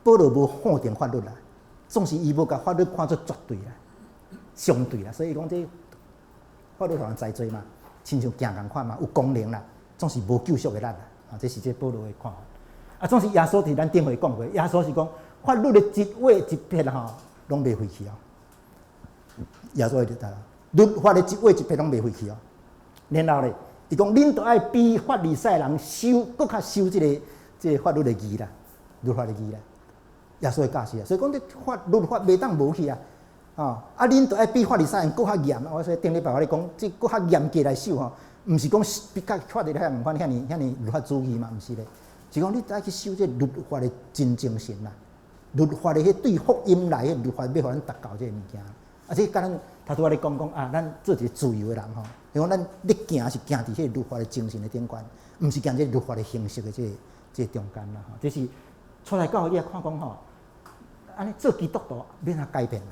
保羅無否定法律啦，總是伊無共法律看做絕對啦，相對啦，所以伊講這法律予人裁罪嘛，親像鏡仝款嘛，有功能啦，總是無救贖的力啦。啊，這是這保羅的看法。啊，總是耶穌佇咱頂回講過，耶穌是講法律的一畫一撇吼，攏袂廢去哦。耶穌就得律法的一畫一撇攏袂廢去哦。然後咧，伊講恁著愛比法利賽人守，閣較守這個法律的義啦，律法的義啦。耶穌的教示啊，所以講這法律法袂當無去啊。哦，啊，恁著愛比法利賽人閣較嚴。我說頂禮拜我咧講，這閣較嚴格來守吼，毋是講比較法利賽人款遐爾遐爾律法主義嘛，毋是咧。是講你愛去守這律法的真精神啦，律法的彼對福音來的律法欲予咱達到這個物件。啊，這佮咱頭拄仔咧講講啊，咱做一個自由的人吼，是講咱咧行是行佇彼個律法的精神的頂懸，毋是行這律法的形式的這個中間啦吼。這是出來教會你來看講吼，按呢做基督徒欲按怎改變啦？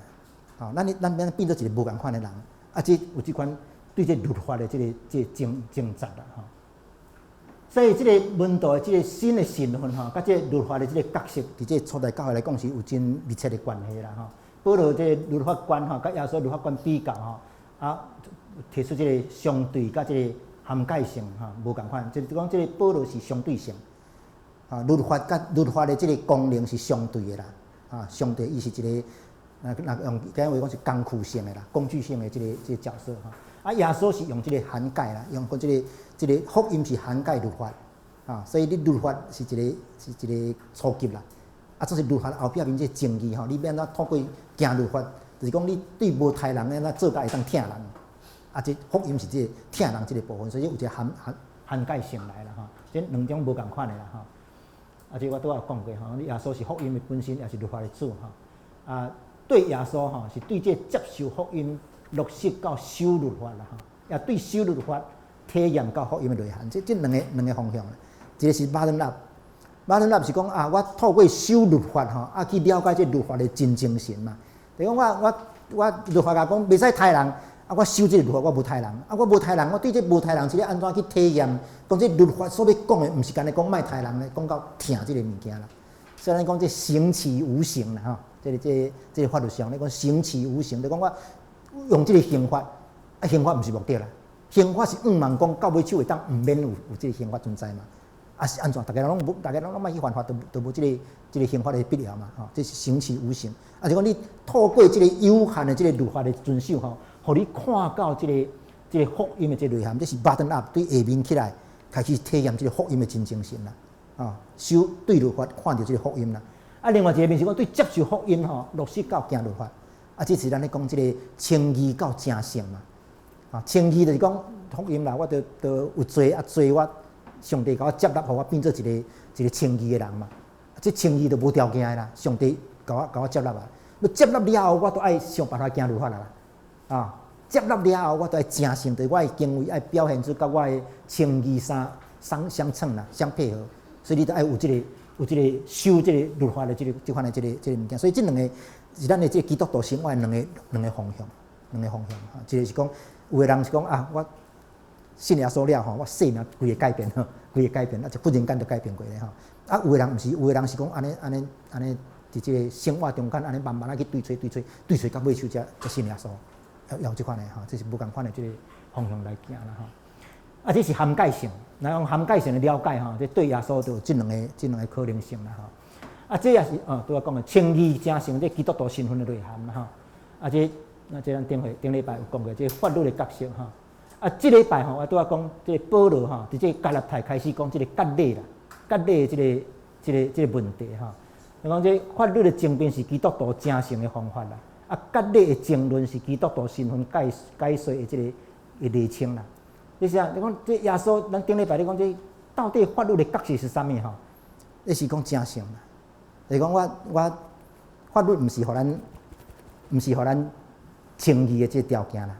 吼，咱變做一個無仝款的人，啊，這有這款對這律法的這個掙扎啦吼。所以這個門徒的這個新的身份吼，佮這個律法的這個角色，佇這個初代教會來講是有真密切的關係啦吼。保羅這個律法觀吼，佮耶穌律法觀比較吼，啊，提出這個相對佮這個涵蓋性吼，無仝款。就是講這個保羅是相對性，啊，律法佮律法的這個功能是相對的啦，啊，相對伊是一個，那用簡單話講是工具性的啦，工具性的這個角色吼。啊，耶穌是用這個涵蓋啦，用講這個福音是涵蓋律法，啊，所以你律法是一個初級啦。啊，這是律法後壁面這個正義吼，你欲按怎透過行律法，就是講你對無刣人按怎做甲會當疼人。啊，這福音是這個疼人這個部分，所以有一個涵蓋性來啦吼。這兩種無仝款的啦吼。啊，這我拄仔有講過吼，耶穌是福音的本身，也是律法的主吼。啊，對耶穌吼，是對這接受福音落實到守律法啦吼，也對守律法體驗到福音的內涵。這兩個方向，一個是 bottom up，bottom up 是講啊，我透過守律法吼，啊去了解這律法的真精神嘛。就講我律法共講袂使刣人，啊我守這個律法我無刣人，啊我無刣人，我對這無刣人是咧按怎去體驗？講這律法所欲講的，毋是干焦講莫刣人咧，講到疼這個物件啦。所以咱講這行其無形啦吼，這個法律上咧講行其無形，就講我用這個刑法，啊刑法毋是目的啦，刑法是向望講到尾手會當毋免有這個刑法存在嘛。啊是按怎？逐家人攏無，逐家攏攏莫去犯法，都無這個刑法的必要嘛。吼，這是行其無形。啊，就講你透過這個有限的這個律法的遵守吼，予你看到這個福音的這個內涵，這是 bottom up 對下面起來開始體驗這個福音的真精神啦。啊，守對律法看著這個福音啦。啊，另外一個面是講對接受福音吼，落實到行律法。啊，這是咱咧講這個稱義到成聖嘛。啊，稱義就是講福音啦，我都有罪啊罪我。上帝共我接納，予我變做一個稱義的人嘛。這稱義就無條件的啦，上帝共我接納啊。欲接納了後，我都愛想辦法行律法啦。啊，接納了後，我都愛成聖，對我的行為愛表現出佮我的稱義相稱啦，相配合。所以你都愛有這個守這個律法的這款的這個物件。所以這兩個是咱的這個基督徒生活的兩個方向，兩個方向。一個是講，有的人是講啊，我信耶穌了吼，我生命規個改變吼，規個改變，啊就忽然間就改變過來吼。啊，有的人毋是，有的人是講按呢按呢按呢，佇這個生活中間按呢慢慢仔去對揣對揣對揣到尾手才信耶穌，要有這款的吼，這是無仝款的這個方向來行啦吼。啊，這是涵蓋性，來用涵蓋性的了解吼，這對耶穌就有這兩個可能性啦吼。啊，這也是哦，拄仔講的稱義成聖這基督徒身份的內涵啦吼。啊，這咱頂回頂禮拜有講過，這法律的角色吼。啊，這禮拜吼，我拄仔講這個保羅吼，佇這個加拉太開始講這個割禮啦，割禮的這個問題吼。伊講這法律的爭辯是基督徒成聖的方法啦，啊，割禮的爭論是基督徒身份解說的這個的釐清啦。你是啊？你講這耶穌，咱頂禮拜你講這到底法律的角色是啥物吼？你是講成聖啦？就是講我法律毋是予咱稱義的這個條件啦。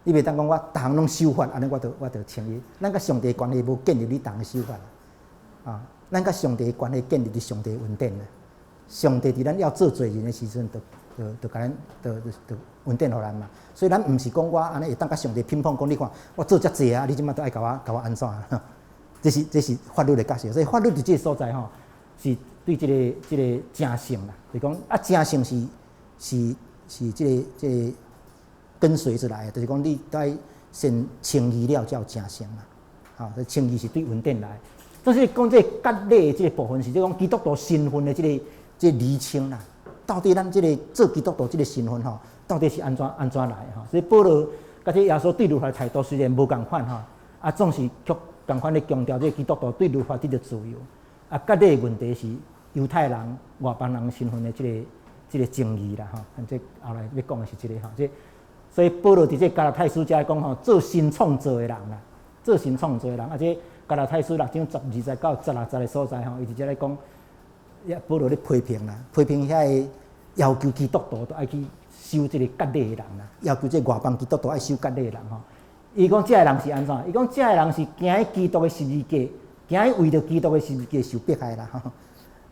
你袂當講我逐項攏守法，按呢我就稱義。咱佮上帝關係無建立你逐項守法啦。啊，咱佮上帝的關係建立佇上帝恩典啦。上帝佇咱猶做罪人的時陣，就共咱，就恩典予咱嘛。所以咱毋是講我按呢會當佮上帝乒乓講，你看我做遮濟啊，你這馬都愛共我按怎？這是法律的角色，所以法律佇這個所在吼，是對這個成聖啦，就是講啊，成聖是這個跟隨著來的，就是講你愛先稱義了才有成聖嘛。吼，這稱義是對恩典來。就是講這個割禮的這個部分，是這講基督徒身份的這個釐清啦。到底咱這個做基督徒這個身份吼，到底是按怎來吼？所以保羅佮這耶穌對律法態度雖然無仝款吼，啊，總是卻仝款咧強調這個基督徒對律法得著自由。啊，割禮的問題是猶太人、外邦人身份的這個爭議啦吼。這後來欲講的是這個吼，這所以保羅佇這加拉太書遮講吼，做新創造的人啦，做新創造的人，啊，這加拉太書6章12節到16節的所在吼，伊佇遮咧講，保羅咧批評啦，批評遐个要求基督徒都愛去守這個割禮的人啦，要求這個外邦基督徒愛守割禮的人吼。伊講這个人是按怎？伊講這个人是行佇基督的十字架，行佇為著基督的十字架受迫害啦吼。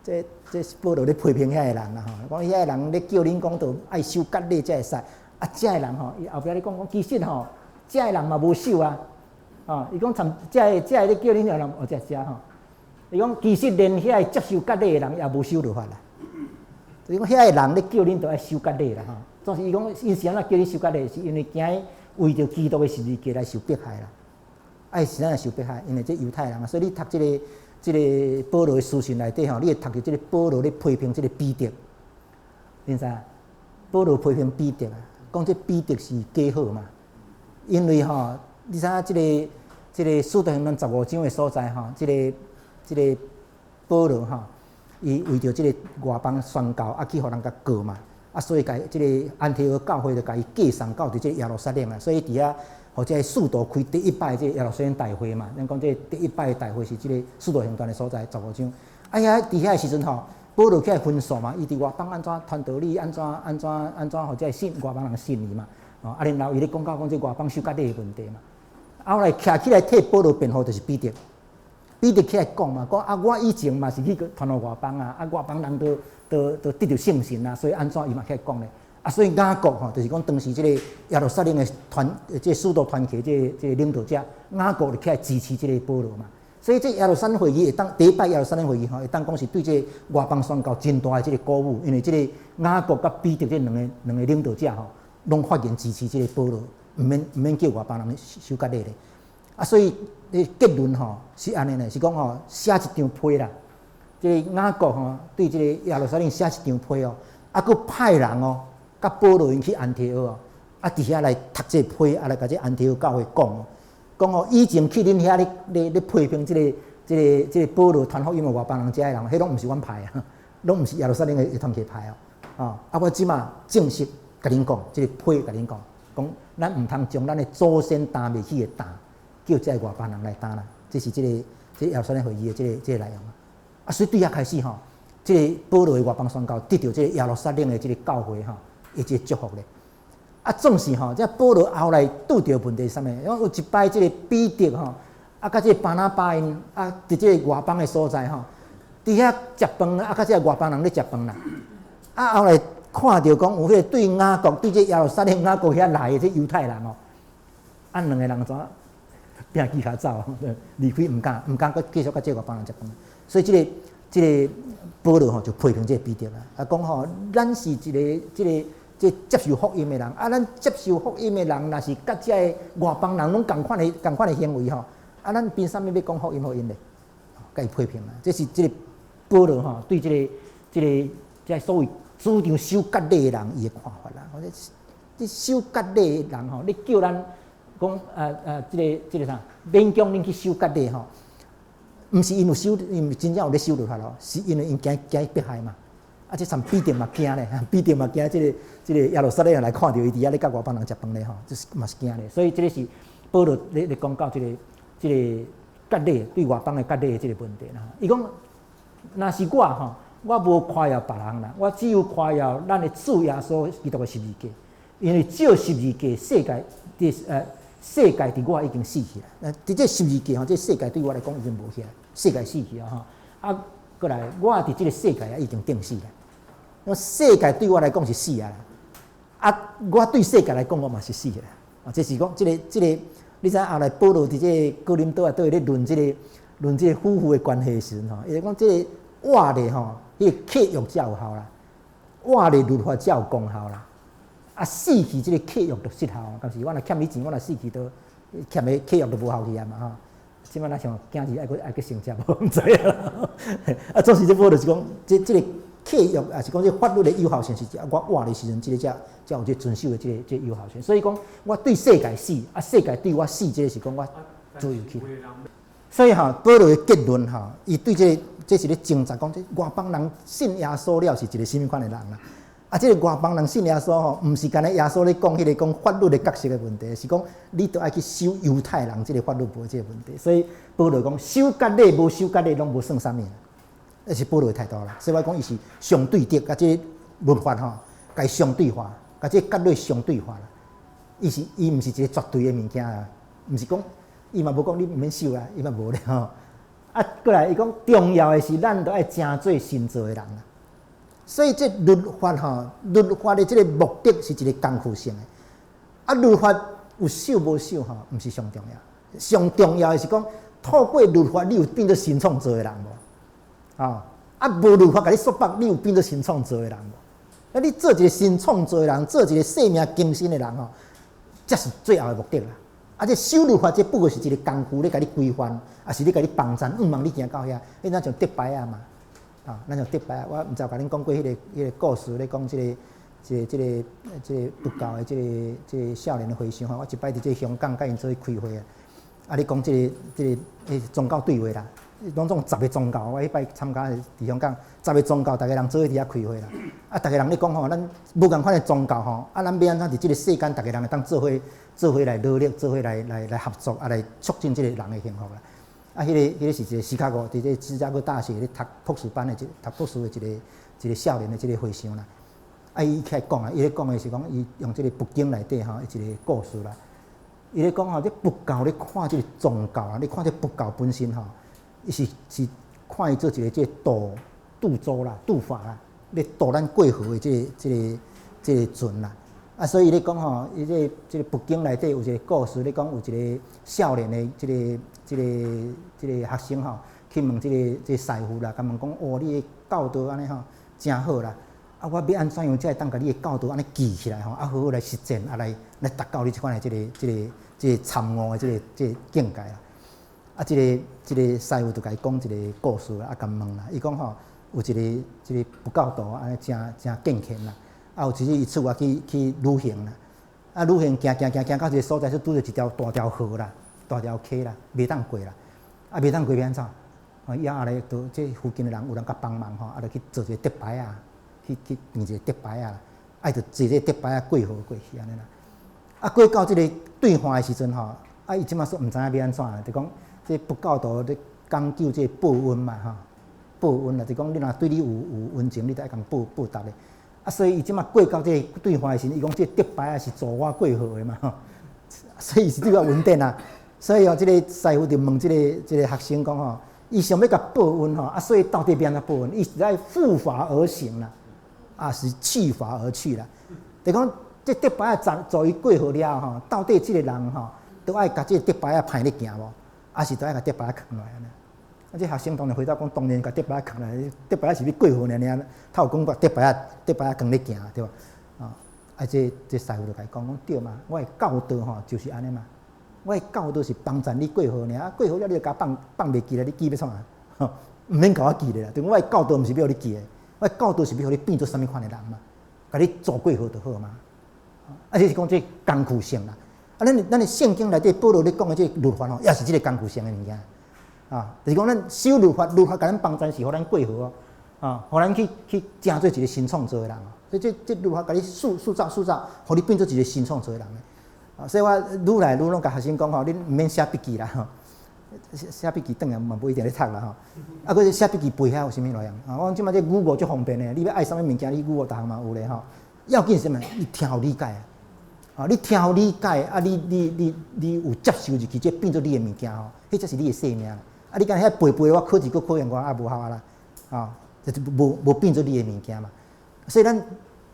這是保羅咧批評遐个人啦吼，講遐个人咧叫恁講著愛守割禮才會使，啊，這个人吼，伊後壁咧講講，其實吼，這个人嘛無守啊，吼，伊講參這個咧叫恁的人，哦，這這吼，伊講其實連遐個接受割禮的人也無守律法啦。伊講遐个人咧叫恁著愛守割禮啦吼，總是伊講𪜶是按怎叫恁守割禮，是因為驚為著基督的十字架來受迫害啦。愛是按怎受迫害？因為這猶太人啊，所以你讀這個保羅的書信內底吼，你會讀著這個保羅咧批評這個彼得，恁知影？保羅批評彼得啊，講這彼得是假好嘛？因為吼，你知影這個使徒行傳十五章的所在吼，這個保羅吼，伊為著這個外邦宣教啊，去予人共告嘛，啊，所以共這個安提阿教會就共伊寄送到佇這個耶路撒冷啊，所以佇遐。予這個使徒開第一擺這個耶路撒冷大會嘛，咱講這個第一擺大會是這個使徒行傳的所在十五章。啊遐佇遐的時陣吼，保羅起來分訴嘛，伊佇外邦按怎傳道理，按怎按怎按怎，予這個信外邦人信伊嘛。哦，啊，然後伊咧講到講這外邦守割禮的問題嘛。後來徛起來替保羅辯護就是彼得，彼得起來講嘛，講啊，我以前嘛是去傳予外邦啊，啊，外邦人都得著聖神啊，所以按怎伊嘛起來講咧。啊，所以雅各吼，就是講當時這個耶路撒冷的團，這個使徒團契這個領導者，雅各就起來支持這個保羅嘛。所以這耶路撒冷會議會當第一擺耶路撒冷會議吼，會當講是對這個外邦宣教真大的這個鼓舞，因為這個雅各佮彼得這兩個領導者吼，攏發言支持這個保羅，毋免叫外邦人守割禮咧。啊，所以結論吼是按呢咧，是講吼寫一張批啦，這個雅各吼對這個耶路撒冷寫一張批哦，啊，閣派人哦。佮保羅𪜶去安提阿哦，啊，佇遐來讀這個批，啊，來共這安提阿教會講哦，講哦，以前去恁遐咧咧咧批評這個保羅傳福音的外邦人遮的人，彼攏毋是阮派啊，攏毋是耶路撒冷的團契派哦，啊，我這馬正式共恁講，這個批共恁講，講咱毋通將咱的祖先擔袂起的擔，叫這個外邦人來擔啦，這是這個耶路撒冷會議的這個內容啊，所以對遐開始吼，這個保羅的外邦宣教得著這個耶路撒冷的這個教會吼。伊這個祝福咧，啊，總是吼，這保羅後來拄著問題是啥物？因為有一擺這個彼得吼，啊，佮這個巴拿巴𪜶啊，佇這個外邦的所在吼，佇遐食飯啊，佮這個外邦人咧食飯啦。啊，後來看著講有彼個對雅各，對這耶路撒冷雅各遐來的這猶太人哦，啊，兩個人怎拚起跤走，離開，毋敢閣繼續佮這個外邦人食飯。所以這個保羅吼就批評這個彼得啦，啊，講吼，咱是一個這個。這接受福音的人，啊，咱接受福音的人，若是佮這个外邦人攏仝款的行為吼，啊，咱憑啥物欲講福音予𪜶咧？共伊批評啊！這是這個保羅吼對這個所謂主張守割禮的人伊的看法啦。我說這守割禮的人吼，你叫咱講這個啥，勉強恁去守割禮吼，毋是𪜶有守，𪜶真正有咧守律法咯，是因為𪜶驚驚迫害嘛。啊！這參彼得嘛驚咧，彼得嘛驚這個耶路撒冷人來看著伊佇遐咧佮外邦人食飯咧吼，這是嘛是驚咧。所以這個是保羅咧講到這個割禮對外邦的割禮的這個問題啦。伊講，若是我吼，我無誇耀別人啦，我只有誇耀咱的主耶穌基督的十字架，因為藉十字架世界佇世界佇我已經死去啦。佇這十字架吼，這世界對我來講已經無去啦，世界死去啊吼。啊，過來，我佇這個世界啊已經釘死啦。那世界對我來講是死啊，啊，我對世界來講我嘛是死啦。啊，這是講這個，你知影後來保羅佇這個哥林多啊，佗咧論這個夫婦的關係的時陣吼，伊就講這個活咧吼，彼個契約才有效啦，活咧律法才有功效啦。啊，死去這個契約就失效，敢是我若欠你錢，我若死去都欠的契約就無效去啊嘛吼。這擺若像囝兒愛閣愛去成家無？毋知啊。啊，總是這保羅就是講，這個契約，也是講這法律的有效性是我活的時陣，這個才有這遵守的這個有效性。所以講，我對世界死，啊，世界對我死，這個是講我自由去。所以吼，保羅的結論吼，伊對這個這是咧掙扎講，這外邦人信耶穌了是一個啥物款的人啦？啊，這個外邦人信耶穌吼，毋是干焦耶穌咧講彼個講法律的角色的問題，是講你著愛去守猶太人這個法律無這個問題。所以保羅講守割禮無守割禮攏無算啥物，這是保羅的態度啦。所以我講伊是相對的，共這個律法吼，共伊相對化，共這個割禮相對化啦。伊是伊毋是一個絕對的物件啊，毋是講伊嘛無講你毋免守啊，伊嘛無咧吼。啊，過來伊講重要的是咱著愛成做新造的人啦。所以這律法吼，律法的這個目的是一個工具性的。啊，律法有守無守吼，毋是上重要。上重要的是講，透過律法，你有變做新創造的人無？啊，啊，無律法共你束縛，你有變做新創造的人無？啊，你做一個新創造的人，做一個生命更新的人吼，這是最後的目的啦。啊，這守律法這不過是一個工具，咧共你規範，抑是咧共你幫贊，向望你行到遐，彼若像竹排仔嘛。啊，咱像竹排仔，我毋知有共恁講過彼個故事，咧講這個佛教的這個少年的和尚吼，我一擺佇這個香港佮𪜶做伙開會啊，啊，咧講這個宗教對話啦，攏總十個宗教，我彼擺參加佇香港，十個宗教，逐个人做伙佇遐開會啦。啊，逐个人咧講吼，咱無仝款的宗教吼，啊，咱欲按怎佇這個世間，逐个人會當做伙來努力，做伙來合作，啊，來促進這個人的幸福啦。啊，彼個是一個芝加哥，佇這個芝加哥大學咧讀博士班的，這讀博士的一個少年的這個和尚啦。啊，伊起來講啊，伊咧講的是講，伊用這個佛經內底吼一個故事啦。伊咧講吼，這佛教咧看這個宗教啊，你看這佛教本身吼，伊是看伊做一個這個渡舟啦、渡筏啦，咧渡咱過河的這個船啦。啊，所以伊咧講吼，伊這個佛經內底有一個故事，咧講有一個少年的這個學生吼，去問這個師父啦，共問講，哦，你的教導按呢吼，誠好啦。啊，我欲按怎樣才會當共你的教導按呢記起來吼，啊，好好來實踐，啊，來達到你這款的這個參悟的這個境界啦。啊，這個師父就共伊講一個故事啦，啊，共問啦，伊講吼，有一個這個佛教徒按呢誠誠敬虔啦。啊，有一日伊出外去旅行啦，啊，旅行行行行行到一個所在，就拄著一條大條河啦，大條溪啦，袂當過啦。啊，袂當過欲按怎？啊，以後來就這附近的人有人共幫忙吼，啊，就去做一個竹排仔，去編一個竹排仔，啊，就坐這個竹排仔過河過去按呢啦。啊，過到這個對岸的時陣吼，啊，伊這擺說毋知影欲按怎，就講這佛教徒咧講究這個報恩嘛吼，報恩啦，就講你若對你有恩情，你著愛共報答的。啊，所以伊這擺過到這個對岸的時陣，伊講這個竹排仔是助我過河的嘛，吼，所以是對我恩典啊。所以哦，這個師父就問這個學生講吼，伊想欲共報恩吼，啊，所以到底欲按怎報恩？伊是愛負筏而行啦，啊，是棄筏而去啦。就講這竹排仔助伊過河了後吼，到底這個人吼，著愛共這個竹排仔歹咧行無？抑是著愛共竹排仔囥落來按呢？啊，這學生當然回答講，當然共竹排仔囥落來，竹排仔是欲過河爾爾，他有講共竹排仔囥咧行，對無？啊，啊，這師父就共伊講講對嘛，我的教導吼就是按呢嘛，我的教導是幫贊你過河爾，啊，過河了你就共放袂記咧，你記欲創啥？吼，毋免共我記咧啦，對我的教導毋是欲予你記的，我的教導是欲予你變做啥物款的人嘛，共你渡過河就好嘛。啊，這是講這工具性啦。啊，咱的聖經內底保羅咧講的這個律法吼，也是這個工具性的物件。啊，就是講咱守律法，律法共咱幫贊是予咱過河哦，啊，予咱去成做一個新創造的人。所以這律法共你塑造，予你變做一個新創造的人。啊，所以我愈來愈攏共學生講吼，恁毋免寫筆記啦，吼，寫筆記轉來嘛無一定咧讀啦吼。啊，閣寫筆記背遐有啥物路用？啊，我講這擺這 Google 足方便的，你欲愛啥物物件，你 Google 逐項嘛有咧吼。要緊是啥物？你聽予理解啊！啊，你聽予理解啊，你有接受入去，這變做你的物件吼，彼才是你的生命。啊，啊，你敢遐背背我考一個考驗我啊無效啊啦，啊，就是無變做你的物件嘛。所以咱，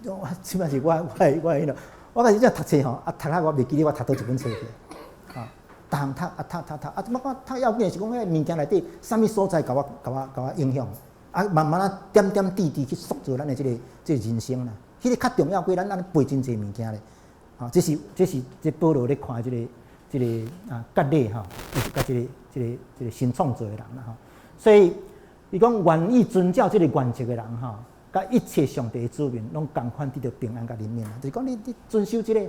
我這擺是我彼落，我開始這讀冊吼，啊讀啊我袂記得我讀佗一本冊去，啊，逐項讀啊讀讀讀啊，怎麼講讀要緊的是講彼物件內底啥物所在共我影響，啊慢慢仔點點滴滴去塑造咱的這個人生啦。彼個較重要過咱按呢背真濟物件咧，啊，這是保羅咧看這個啊割禮吼，就是佮這個新創造的人啦吼。所以伊講願意遵照這個原則的人吼，佮一切上帝的子民攏仝款得著平安佮憐憫啦。就是講你遵守這個，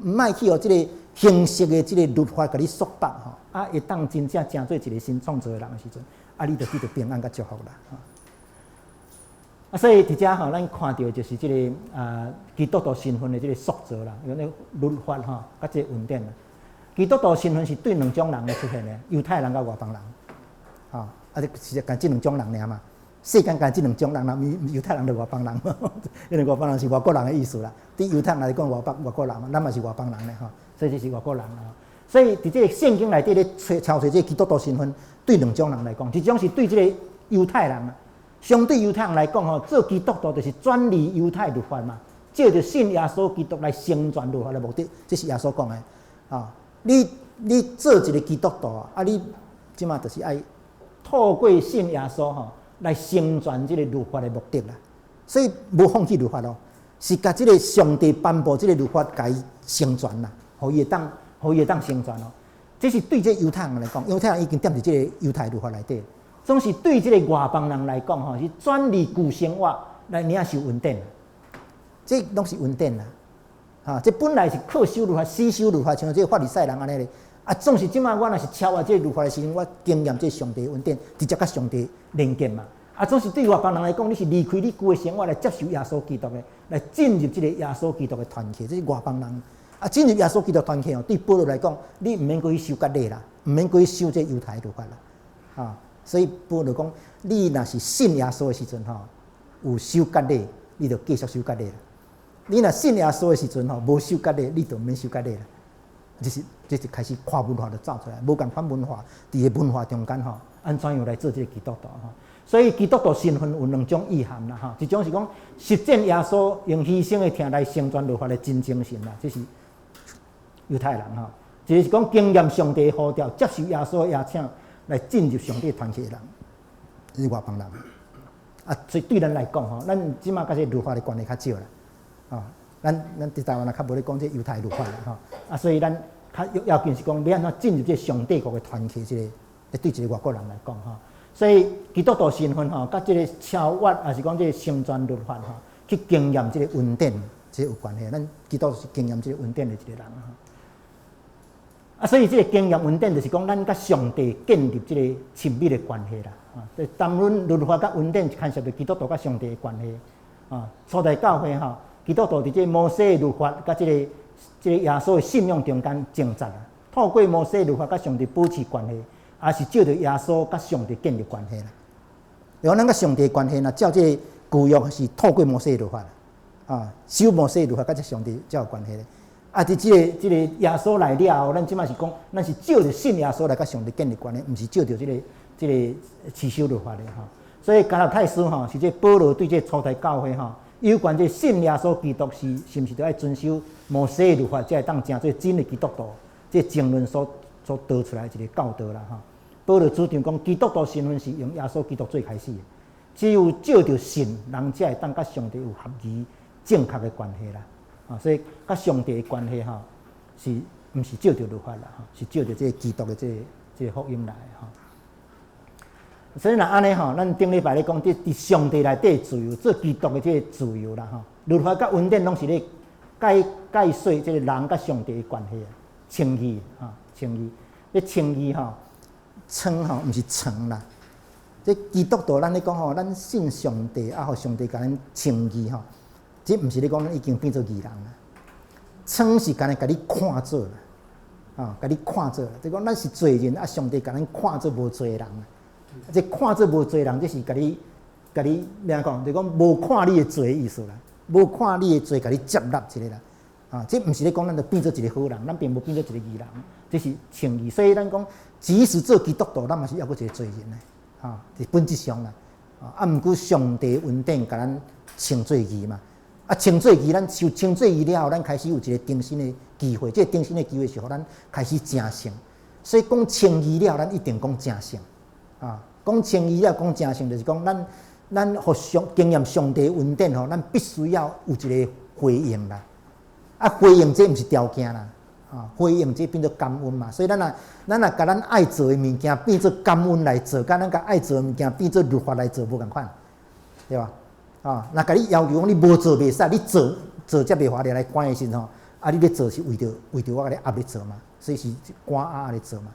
毋愛去予這個形式的這個律法共你束縛吼，啊，會當真正成做一個新創造的人的時陣，啊，你就得著平安佮祝福啦。啊，所以佇遮吼，咱看著就是這個啊，基督徒身份的這個塑造啦，用那律法吼，佮這個恩典啦。基督徒身份是對兩種人來出現的，猶太人佮外邦人，吼，啊，這是共這兩種人爾嘛。世間共這兩種人啦，猶太人就外邦人，因為外邦人是外國人的意思啦。對猶太人來講，外國人嘛，咱嘛是外邦人咧吼，所以這是外國人啦。所以佇這個聖經內底咧，抄揣這個基督徒身份，對兩種人來講，一種是對這個猶太人啊。相對猶太人來講吼，做基督徒就是轉離猶太律法嘛，藉著信耶穌基督來成全律法的目的，這是耶穌講的啊。你做一個基督徒啊，你這馬就是愛透過信耶穌吼來成全這個律法的目的啦。所以無放棄律法咯，是共這個上帝頒布這個律法共伊成全啦，予伊會當成全咯。這是對這猶太人來講，猶太人已經踮佇這個猶太律法內底。總是對這個外邦人來講，吼，是轉離舊生活來領受恩典，這攏是恩典啦。哈，這本來是靠守律法、死守律法，像這個法利賽人按呢咧。啊，總是這馬我若是超越這個律法的時陣，我經驗這上帝恩典，直接佮上帝連結嘛。啊，總是對外邦人來講，你是離開你舊的生活來接受耶穌基督的，來進入這個耶穌基督的團契，這是外邦人。啊，進入耶穌基督團契哦，對保羅來講，你毋免閣去守割禮啦，毋免閣去守這猶太律法啦，啊。所以保羅講，你若是信耶穌的時陣吼，有守割禮，你就繼續守割禮啦。你若信耶穌的時陣吼，無守割禮，你就毋免守割禮啦。這是開始跨文化就走出來，無仝款文化，佇個文化中間吼，按怎樣來做這個基督徒吼？所以基督徒身份有兩種意涵啦吼，一種是講實踐耶穌用犧牲的疼來成全律法的真精神啦，這是猶太人吼；一個是講經驗上帝的呼召，接受耶穌的邀請，來進入上帝團契的人，這是外邦人。啊，所以對咱來講吼，咱這馬佮這律法的關係較少啦。啊，咱佇台灣也較無咧講這猶太律法啦吼。啊，所以咱較要緊是講欲按怎進入這上帝國的團契，這個對一個外國人來講吼。所以基督徒身份吼，佮這個超越，抑是講這個成全律法吼，去經驗這個恩典，這有關係。咱基督徒是經驗這個恩典的一個人吼。啊，所以這個經驗恩典就是講，咱佮上帝建立這個親密的關係啦。啊，談論律法佮恩典，牽涉著基督徒佮上帝的關係。啊，初代教會吼，基督徒佇這摩西律法佮這個耶穌的信仰中間掙扎啊。透過摩西律法佮上帝保持關係，也是藉著耶穌佮上帝建立關係啦。然後咱佮上帝關係，若照這個舊約是透過摩西律法啊，守摩西律法佮這上帝才有關係咧。啊！佇這個耶穌來了後，咱這馬是講，咱是藉著信耶穌來佮上帝建立關係，毋是藉著這個持守律法的吼。所以加拉太書吼，是這保羅對這初代教會吼，有關這信耶穌基督是毋是著愛遵守摩西律法，才會當成做真的基督徒？這爭論所得出來一個教導啦吼。保羅主張講，基督徒身份是用耶穌基督做開始的，只有藉著信，人才會當佮上帝有合宜正確的關係啦。啊，所以佮上帝的關係吼，是毋是藉著律法啦？吼，是藉著這個基督的這個福音來的吼。所以若按呢吼，咱頂禮拜咧講，佇上帝內底自由，做基督的這個自由啦吼。律法佮恩典攏是咧解說這個人佮上帝的關係啊，稱義哈，稱義，這稱義吼，稱吼毋是成啦。這基督徒咱咧講吼，咱信上帝啊，予上帝共咱稱義吼。這毋是咧講咱已經變做義人啦，稱是干焦共你看做啦，啊，共你看做，就講咱是罪人啊，上帝共咱看做無罪的人啊，這看做無罪人，這是共你共你按怎講？就講無看你的罪的意思啦，無看你的罪，共你接納一下啦。啊，這毋是咧講咱就變做一個好人，咱並無變做一個義人，這是稱義。所以咱講，即使做基督徒，咱嘛是猶閣一個罪人咧，哈，佇本質上啦。啊，毋過上帝恩典共咱稱做義嘛。啊，稱做義，咱受稱做義了後，咱開始有一個重新的機會。這個重新的機會是予咱開始成聖。所以講稱義了，咱一定講成聖。啊，講稱義了，講成聖，就是講咱予上經驗上帝恩典吼，咱必須要有一個回應啦。啊，回應這毋是條件啦，啊，回應這變做感恩嘛。所以咱若共咱愛做的物件變做感恩來做，佮咱共愛做的物件變做律法來做無仝款，對吧？啊，若共你要求講你無做袂使，你做做才袂予掠來關的時陣吼，啊，你咧做是為著我共你壓咧做嘛，所以是趕壓咧做嘛。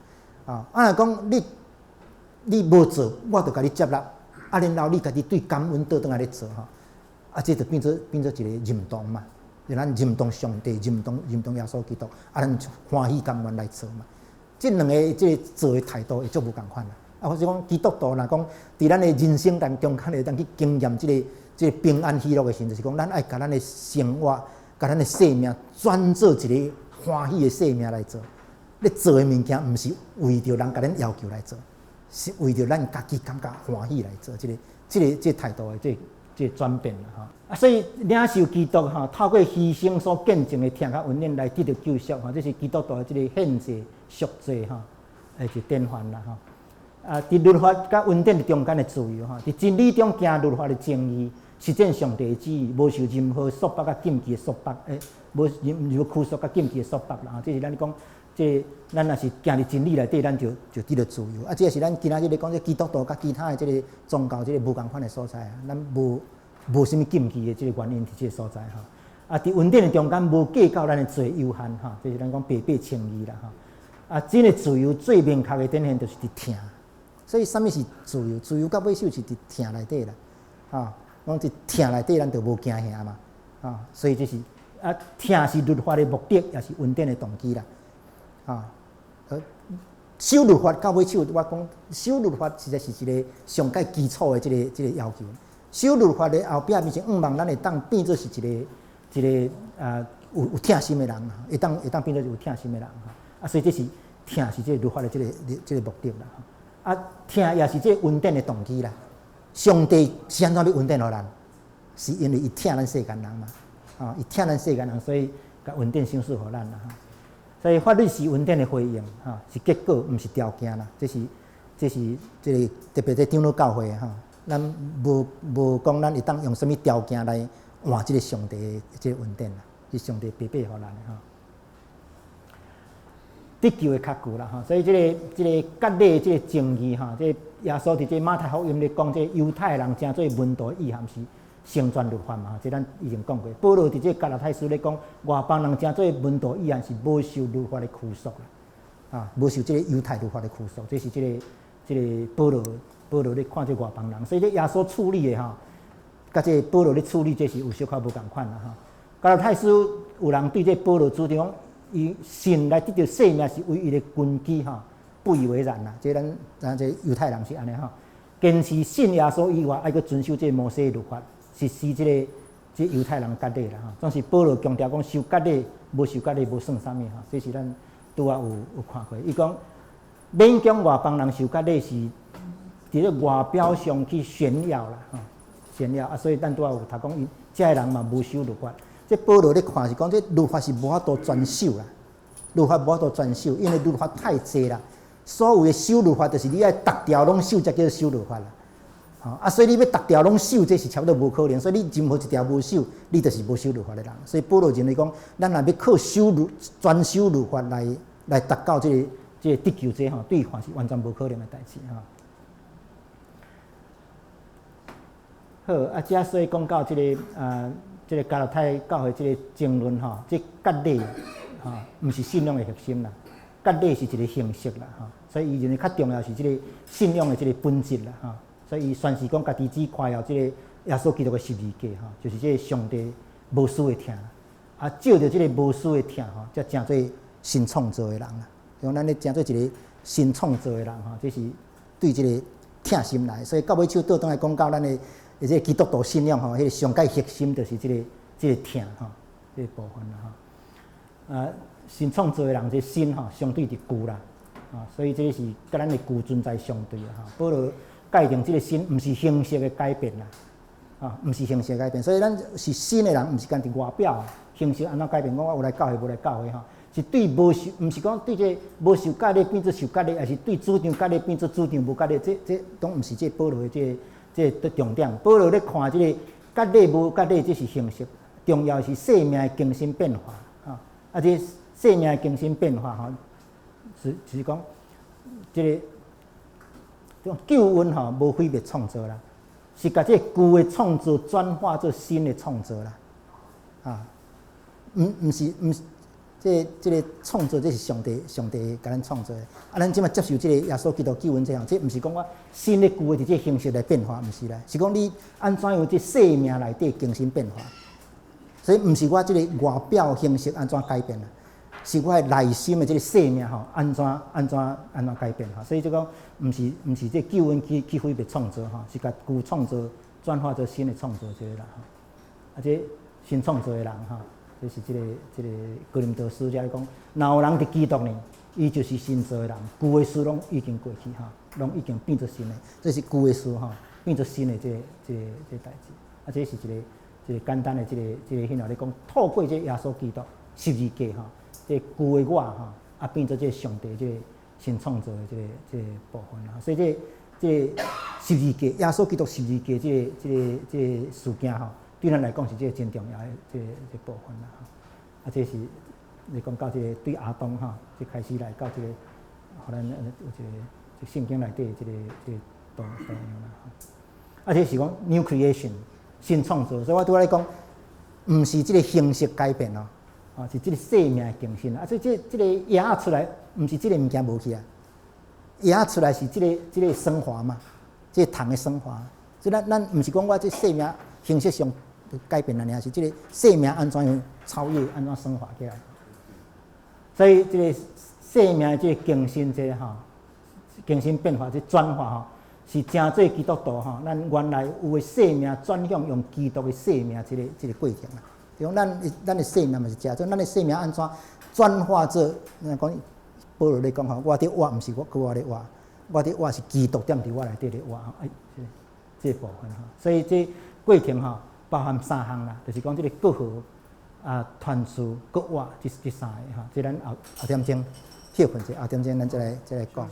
啊，啊若講你無做，我就共你接納，啊，然後你家己對感恩倒轉來咧做吼，啊，這就變做一個認同嘛。就咱認同上帝，認同耶穌基督，啊，咱歡喜甘願來做嘛。這兩个這个做的態度會足無仝款啦。啊，或者講基督徒若講佇咱的人生當中，較會當去經驗這個平安喜樂的時陣，就是講咱愛共咱的生活、共咱的生命轉做一個歡喜的生命來做。咧做的物件，毋是為著人共咱要求來做，是為著咱家己感覺歡喜來做。這個態度的這個轉變啦吼。啊，所以領受基督吼，透過犧牲所見證的疼佮恩典來得著救贖吼，這是基督徒的這個獻祭贖罪吼，的一典範啦吼。啊，佇律法佮恩典中間的自由吼，佇真理中行律法的正義，實踐上帝的旨意，無受任何束縛佮禁忌的束縛，欸，無任何拘束佮禁忌的束縛啦。這是咱講，這咱若是行佇真理內底，咱就得著自由。啊，這是咱今仔日咧講，這基督徒佮其他的這個宗教這個無仝款的所在啊，咱無啥物禁忌的這個原因佇這個所在吼。啊，佇恩典的中間無計較咱的罪有限吼，這是咱講白白稱義啦吼。啊，真的自由最明確的展現就是佇疼。所以，啥物是自由？自由到尾首是佇疼內底啦，吼，講佇疼內底，咱就無驚嚇嘛，啊，所以這是啊，疼是律法的目的，也是恩典的動機啦，啊，守律法到尾首，我講守律法實在是一個上蓋基礎的這個要求。守律法的後壁，面是向望咱會當變做是一個啊有疼心的人，會當變做有疼心的人，啊，所以這是疼是這個律法的這個目的啦。啊，疼也是這個恩典的動機啦。上帝是按怎欲恩典予咱？是因為伊疼咱世間人嘛。啊，伊疼咱世間人，所以共恩典賞賜予咱啦。所以法律是恩典的回應，哈，是結果，毋是條件啦。這是這個特別這長老教會哈，咱無講咱會當用啥物條件來換這個上帝的這個恩典啦，是上帝白白予咱的哈。得救的確據啦，吼，所以這個割禮這個爭議吼，這個耶穌佇這馬太福音咧講，這猶太人成做門徒的意涵是成全律法嘛，這咱已經講過。保羅佇這加拉太書咧講，外邦人成做門徒意涵是無受律法的拘束啦，啊，無受這個猶太律法的拘束，這是這個保羅咧看這外邦人，所以這耶穌處理的吼，佮這個保羅咧處理這是有小可無仝款啦，吼。加拉太書有人對這保羅主張講，伊信來得著生命是唯一的根基吼，不以為然啦。這咱這猶太人是按呢吼，堅持信耶穌以外，愛閣遵守這摩西律法，實施這猶太人割禮啦吼。總是保羅強調講，受割禮無受割禮無算啥物吼。這是咱拄仔有看過。伊講勉強外邦人受割禮是佇咧外表上去炫耀啦吼，炫耀啊！所以咱拄仔有讀講，伊這个人嘛無守律法。這保羅咧看是講，這律法是無法度全守啦，律法無法度全守，因為律法太濟啦。所有的守律法，就是你愛逐條攏守，才叫做守律法啦。啊，所以你欲逐條攏守，這是差不多無可能。所以你任何一條無守，你就是無守律法的人。所以保羅認為講，咱若欲靠守律、全守律法來達到這個得救者吼，對伊看是完全無可能的代誌吼。好，啊，這所以講到這個啊。這個加拉太教會這個爭論吼，這割禮吼，毋是信仰的核心啦，割禮是一個形式啦吼，所以伊認為較重要是這個信仰的這個本質啦吼，所以伊宣示講家己只誇耀這個耶穌基督的十字架吼，就是這個上帝無私的疼，啊，藉著這個無私的疼吼，才成做新創造的人啦。像咱咧成做一個新創造的人吼，這是對這個疼心來，所以到尾手倒轉來講到咱的。而這基督徒信仰吼，彼個上蓋核心就是這個疼吼，這個部分啦吼。啊，新創造的人，這新吼相對佇舊啦，啊，所以這是佮咱的舊存在相對吼。保羅界定這个新，毋是形式的改變啦，啊，毋是形式的改變，所以咱是新的人，毋是干佇外表形式按怎改變，講我有來教會無來教會吼，是對無受，毋是講對這無受割禮變做受割禮，抑是對主張割禮變做主張無割禮，這這攏毋是這保羅的這這個重點。保羅咧看這个割禮無割禮，這是形式，重要是生命的更新變化，啊，啊，這生命的更新變化吼，是是講這个救恩吼無毀滅創造啦，是共這个舊的創造轉化做新的創造啦，啊，毋毋是毋是，這這个創造這是上帝上帝共咱創造的，啊，咱這馬接受這个耶穌基督救恩這項，這毋是講我新的舊的佇這个形式來變化，毋是啦，是講你按怎樣這生命內底更新變化，所以毋是我這个外表形式按怎改變啦，是我的內心的這个生命吼，按怎按怎按怎改變吼，所以這個毋是毋是這救恩去去毀滅創造吼，是共舊創造轉化做新的創造這个啦吼。啊，這新創造的人吼，這是這个這个哥林多書遮咧講，若有人佇基督呢，伊就是新造的人，舊的事攏已經過去吼，攏已經變做新的，這是舊的事吼，變做新的這个這个這个代誌。啊，這是一個一個簡單的這個這個彼落咧講，透過這耶穌基督十字架吼。這舊的我吼，啊變做這上帝這個新創造的這個這個部分啦。所以這這十字架，耶穌基督十字架這個這個這個事件吼，對咱來講是這個真重要的這個這個部分啦。啊，這是你講到這個對亞當吼，這開始來到這個，予咱有一個這聖經內底這個這個圖圖樣啦。啊，這是講 new creation 新創造，所以我拄仔咧講，毋是這個形式改變哦。啊，是這个生命的更新啊！所以這這个葉仔出來，毋是這个物件無去啊，葉仔出來是這个這个升華嘛，這個糖的升華。所以咱咱毋是講我這生命形式上改變了爾，是這个生命按怎樣超越，按怎升華起來。所以這个生命的這个更新，這個吼，更新變化，這轉化吼，是成做基督徒吼，咱原來有的生命轉向用基督的生命這个這个過程啦。就講咱咱的生命嘛是這，做咱的生命按怎轉化做？咱講保羅咧講吼，我佇活毋是我，閣我咧活，我佇活是基督踮佇我內底咧活吼。哎，這這部分吼，所以這過程吼包含三項啦，就是講這个割號啊、傳授、閣活，這這三个吼。這咱後後點鐘歇睏者，後點鐘咱再來再來講吼。